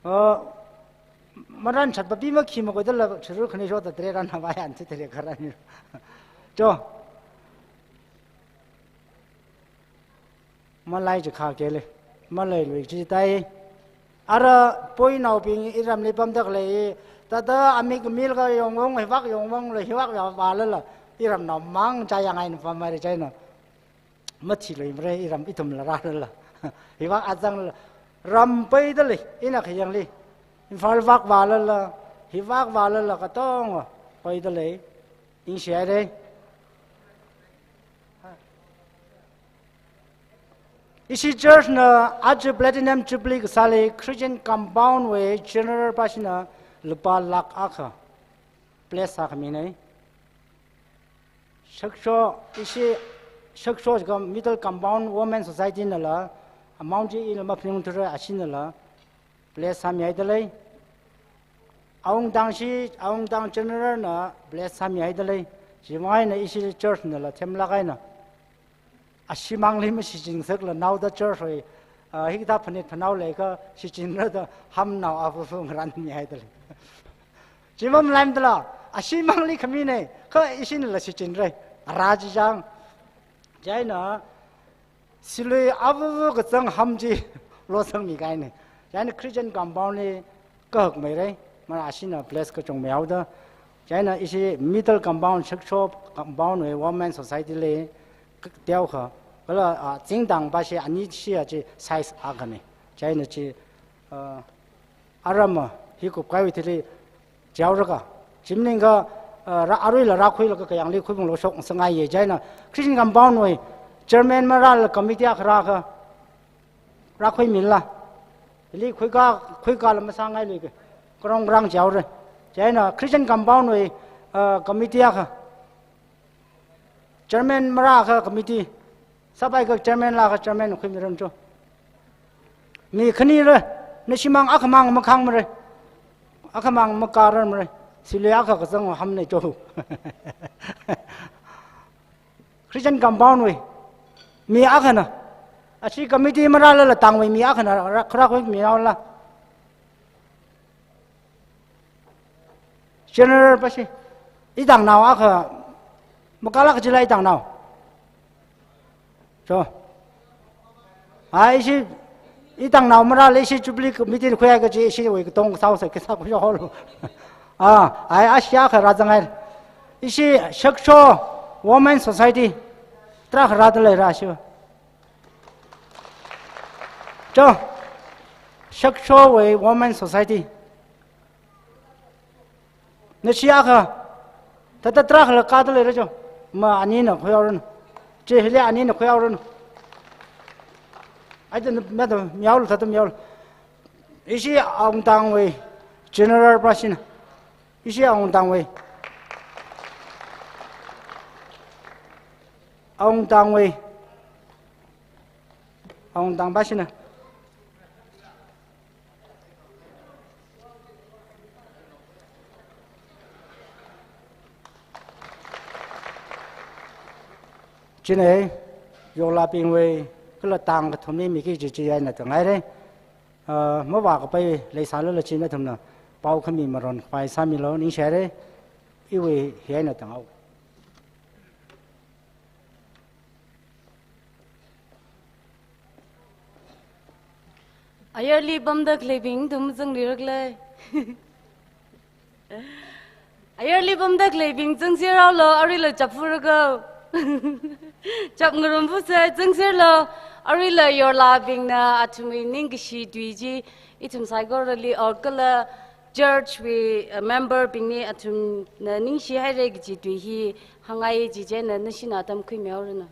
Oh, maran chatpapi makhi makoidala, chiru khani shoda tre ran hava yan chi tre karan. Jo. Malai chikha kele, malai lui chi tai. Ara poinaobing iramli pamda khalei, tada amik mil kha yongwong, hivak yongwong la, hivak ya valala, iramnao mang chayang aina pamari jaina. Mathi lui mare, iram ithumla ralala. Hivak azangla, ram paida lei, ina khayangli. Imphal vak valala, hivak valala katong paida lei. Ningshi haire. Ishi church na aja Platinum Jubilee kasāli Christian Compound wui General pashina lupā lakh akha bless sākhamine. Shaksho, ishi shaksho jiakha Middle Compound Women Society nala amount chi ila maphaningthura ashinala bless sāmihaida lei. Awungtang shi, Awungtang General na bless sāmihaida lei. Chiwui eina ishi church nala themlak eina. Ashimangli mashichin ngasakla naoda church hoi, ah, hikathā phanit phanao leikha shichinra da hamnao afufu ngaranmihaida lei. Chi mamalaimada la, ashimangli khamine, kha ishinala shichinra. Ara chi jang. Chieina, Silui avuvu kazang ham chi losangmi kahaina. Chieina Christian compound li kahak meira, mara ashina bless kachungmei haoda. Chieina ishi middle compound, Shakshowui compound wui women society li k-, teokha, kala, ah, zingtang bashi ani shi a chi size akhana. Chieina chi, ah, arama hi kupkaiwui thili jihaoraka. Chi maningakha, ah, rā, aruila rākhuilaga kayāngli khuiphunglu shokngasakngaiya. Chieina Christian compound wui chairman marāla committee akha rākha, rākhuimila. Hili khuika, khuikala masāngailui ke. Karong rang jihaora. Chieina Christian compound wui, ah, committee akha, chairman marākha committee, sāpaikha chairman lakha chairman khuimiran cho. Mi khanira, nashimang akhamang makhāngmara. Akhamang makārarmara. Silui akha kazang hamna cho. Christian compound wui mi akhana, ashi committee marālala tangwui mi akhana rā, rā, rākhuimi haola. General bashi. Itangnao akha, makala kajila itangnao. Cho. Ai, ishi, itangnao marāla ishi Jubilee committee khuihai kaji ishiwui katong sāhaosa, kasā khuihaolu. Ah, ai, ashi akha rāzanghai. Ishi Shaksho Women Society. Tarākha rāda leira shi. Cho. Shakshowui Women Society. Nashi akha, thāda tarākhala kāda leira cho. Ma anina khuihaoranu. Chi hili anina khuihaoranu. Ai, thāda, thāda mihaolu, thāda mihaolu. Ishi Awungtangwui general bashina. Ishi Awungtangwui. Awungtangwui. Awungtang bashina. Chieina, yorlabingwui, kala tang kathumli miki kaji chi eina tanghaira. Ah, mavākapai leisālala chi nathumna pao khami maron khavai sāmilu, ningshihaira, iwui hi eina tanghao. Ayarli pamda khaleibing ithum zangli rakle. Ayarli pamda khaleibing zangserhaolu, aruila chapfurako. Chapngarumfuse, zangserlu, aruila yorlabingna athumwui ningkashi tui chi, ithum saikorali, or kala church wui, uh, member bingli athumna ningshihaira kaji tui hi hāngngai, chieina nashina atam khuimihaoranu.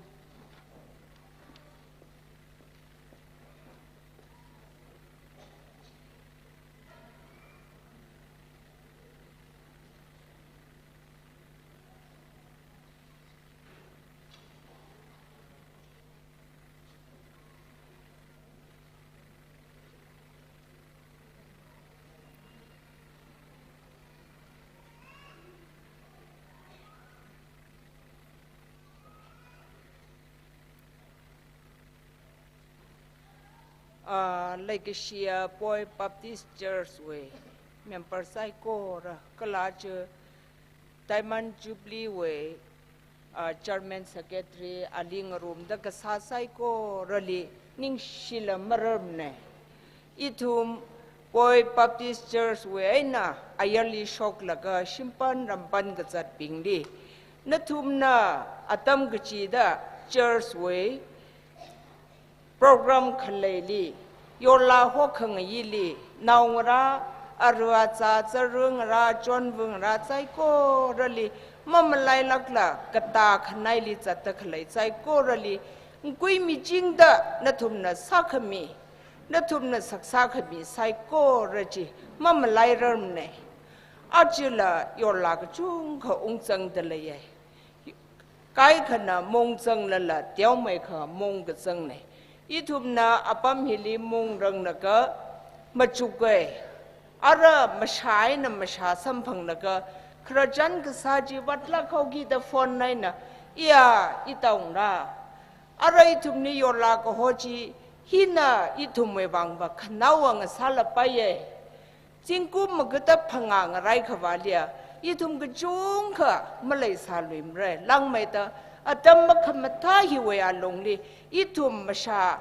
Ah, leikashiya Poi Baptist Church wui member saikora, kala chi Diamond Jubilee wui, ah, Chairman Secretary ali ngarumda kasā saikorali ningshila mararmana. Ithum Poi Baptist Church wui eina ayarli shoklaga shimpan rampan kazatbingli, nathumna atam kachida church wui program khaleili, yorla hokhangayili, naongarā, aruva zā, zarungarā, chonvungarā saikorali mamalailākla katā khanaili zatda khalei saikorali, ngkui michingda nathumna sākhami, nathumna saksā khami saikora chi mamalairarmana. Ajala yorla kachungkha ungzangda leiya. Kaikhana mongzanglala teomeikha mongkazangna. Ithumna apam hili mongranglaga machuka. Ara mashā eina mashā samphanglaga, khararchan kasā chi vātlāk haokida phone eina, iya, itaungra. Ara ithumli yorla kaho chi, hina ithumwui vangva khanaowa ngasālapaiya. Zingkum magada phangā ngarai khavālia, ithum kachungkha maleisāluimara, langmeida Atam makhamathā hiwui alungli, ithum masha,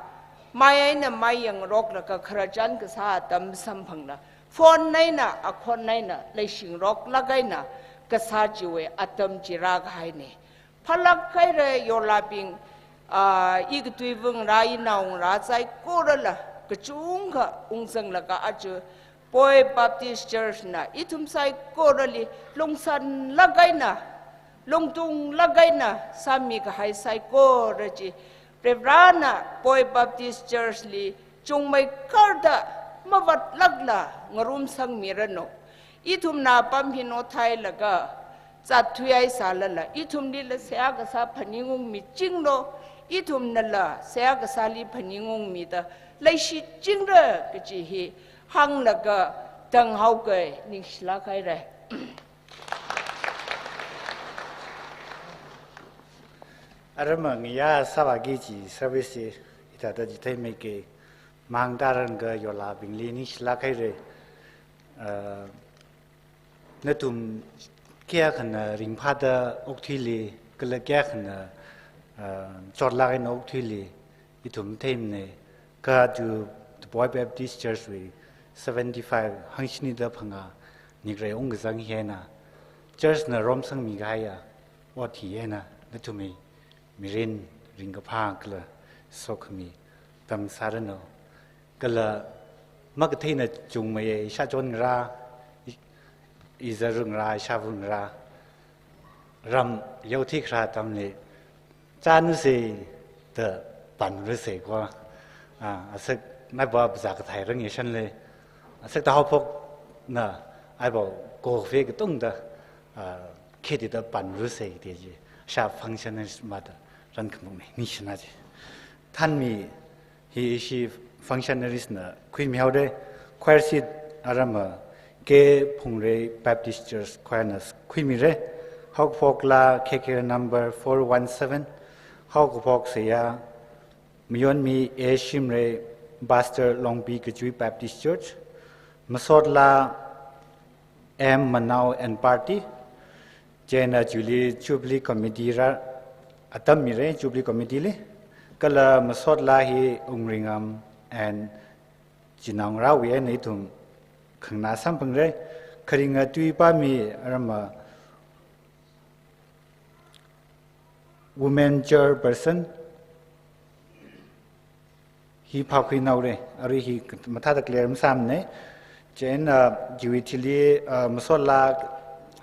mai eina mai yangroklaga khararchan kasā atam samphangla, phone eina, akhon eina, leishingroklāk eina, kasā chiwui atam chi rākahaina. Phalāk haira yorlabing, ah, ikatui wungra, inaongra, saikorala, kachungkha ungzanglaga aja, Poi Baptist Church na ithum saikorali lungsanlāk eina, lungtunglāk eina sāmikahai saikora chi, Reverend na Poi Baptist Church li chungmeikharda mavātlākla ngarumsangmiranu. Ithumna pam hi nothailaga, zatthuihai sālala, ithumlila seihā kasā phaningungmichinglu, ithumnala seihā kasāli phaningungmida, leishichingra kaji hi hānglaga tanghaoga, ningshilāk haira. Aram ngayā sāvāki kaji service hithāda chitheimeiki, mang tāranga yorlabingli ningshilāk haira. Uh, Nathum kayākhana ringphāda okthuili, kala kayākhana, ah, chotlāk eina okthuili, ithum theimana, kha aja Poi Baptist Church wui seventy-five hangshini da phangā nikrai ungkazang hi eina, church na romsangmikahaiya ot hi eina, nathumwui mirin ringkaphā kala sokhami tamsāranu. Kala makatheina chungmeiya, ishāchon ngarā, i-, izaruk ngarā, ishāvā ngarā, ram yaothik rā atamli, chānruse da panruse ko. Ah, asak naiba bazā kathai rang yashanle, asak da haophokna, aiba coffee katongda, ah, kheti da panruse de ji, sha functionaries mada rankhamukna, ningshina ji. Thanmi hi ishi functionaries na khuimihaora, choir seat aram K Phungrei Baptist Church choir na khuimira, haokaphokla K K number four one seven, haokaphok seihā Mayonmi A Shimray, Pastor Longpi Kachui Baptist Church, masotla M Manao and party, chieina chili Jubilee Committee rā atam mira, Jubilee Committee li, kala masotla hi Wungringam and chinaongarāwui eina ithum khanganā samphangra, kharinga tui pāmi aram women chairperson hi phākhuinaora, arui hi mathāda clear masāmana. Chieina, ah, chiwui thili, ah, masotla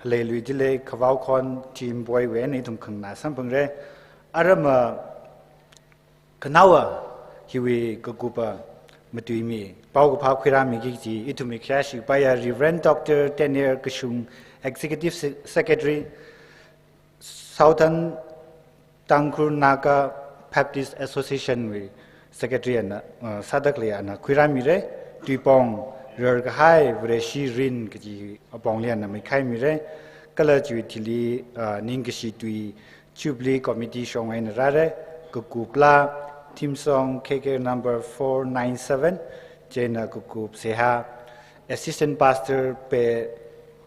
leilui thili Kavao Khon Team Boy wui eina ithum khanganā samphangra. Aram khanaowa hiwui kakupa matuimi, paokaphā khuirāmiki kaji ithumwui khayāshi kapaiya Reverend Doctor Daniel Kashung, Executive Se-, Secretary, Southern Tangkhul Naga Baptist Association wui Secretary ana, uh, sāda khalei ana khuirāmira, tuipong rarkahai Vareshi Rin kaji apongli ana mikhaimira, kala chiwui thili, uh, ningkashi tui Jubilee Committee shong eina rāra, kakupla theme song K K number four nine seven, chieina kakup seihā Assistant Pastor Pei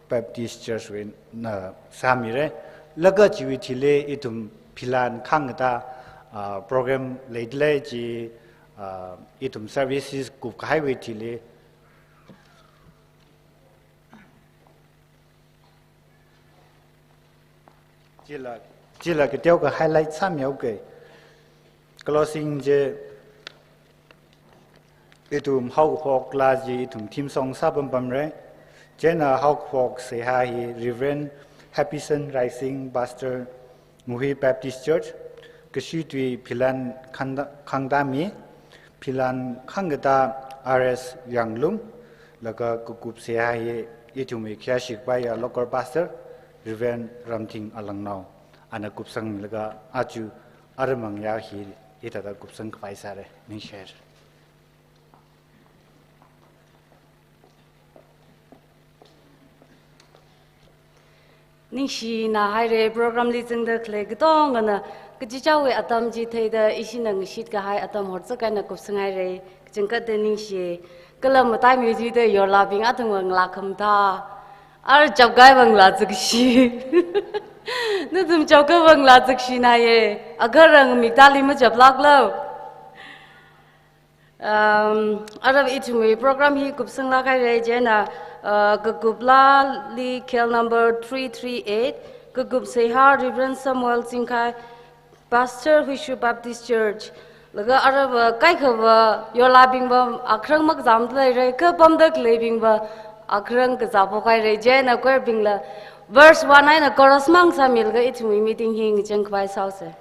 Baptist Church wui eina sāmira. Laga chiwui thili ithum philan khangda, ah, program leidalei chi, ah, ithum services kupkahaiwui thili. Chila, chila kateokha highlight sāmihaoga. Closing chi ithum haokaphokla chi ithum theme song sāpampamra. Chieina haokaphok seihā hi Reverend Happyson Raising, Pastor Muhui Baptist Church, kashi tui philan khangda, khangdami, philan khangda R S Yanglum, laga kakup seihā hi ithumwui khayāshi kapaiya local pastor, Reverend Ramthing Alangnao, ana kupsanglaga aja aram ngayā hi hithāda kupsang kapai sāra, ningshire. Ningshina haira, program li zangda khalei katongana, kachichāwui atam chi theida ishina ngashitkahai atam horzak eina kupsang haira, kachangkhatda ningshi, kala mataimei thuida yorlabing athumwui ngalā khamathā, ar chapkahai vangla zakshi. Nathum chao kavang la zakshina ye. Agarang mi tali machaplaklo. Um, arava ithumwui program hi kupsanglāk haira chieina, uh, kakuplali khel number three three eight, kakup seihā Reverend Samuel Chingkhai, Pastor Huishu Baptist Church, laga arava kaikhava yorlabingva akhrang makazam leira, kha pamda khaleibingva akhrang kazā phok haira chieina choirbingla verse one eina chorus mang sāmilaga ithumwui meeting hi ngachang khavai sāsa.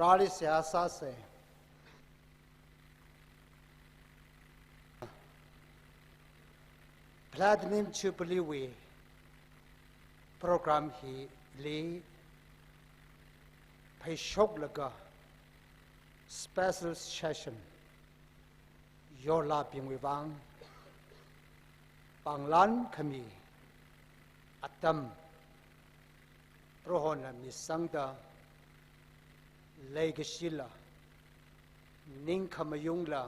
Vareli seihā sāsa. Platinum Jubilee wui program hili pheishoklaga special session, yorlabingwui vang pānglan khami atam Prohona misangda leikashila, ningkhamayungla,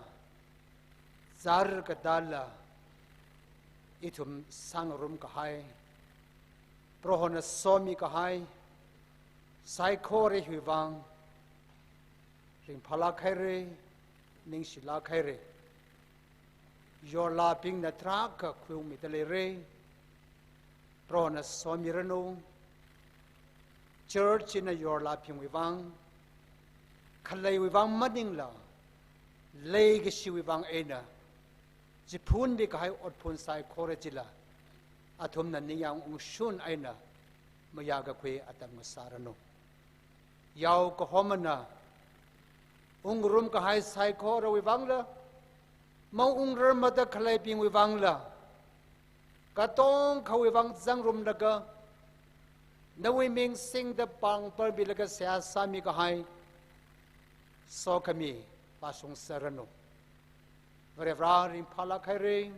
zar katala ithum sāngarum kahai, Prohona somi kahai saikora hiwui vang ringphālāk haira, ningshilāk haira. Yorlabingna tarākha khuiungmida leira. Prohona somiranu. Church na yorlabingwui vang, khaleiwui vang maningla, leikashiwui vang eina chiphunbi kahai otphun saikora chila athumna ningyāng ungshun eina mayākakhui atam ngasāranu. Yao kahomana ungngarum kahai saikorawui vangla, maungrarmada khaleibingwui vangla, katongkhawui vang zangrumlaga, nawui ming singda pāng parmilaga seihā sāmi kahai sokhami vāshung sāranu. Varevara ringphālāk haira,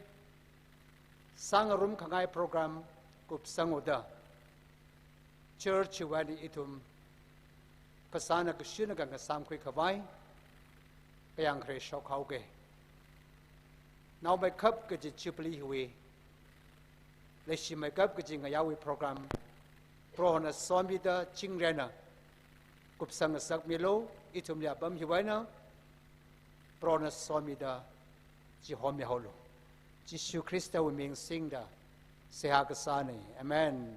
sāngarum khangai program kupsanguda church wui eina ithum kasāna kashina khangasāmkhui khavai kayāng khare shokhaoga. Naomeikap kaji Jubilee hiwui, leishimeikap kaji ngayāwui program Prohona somida chingri eina kupsang ngasakmilu. Ithumli apam hiwui eina Prohona somida chihomihaolu. Jishu Khristawui ming singda seihā kasāna. Amen.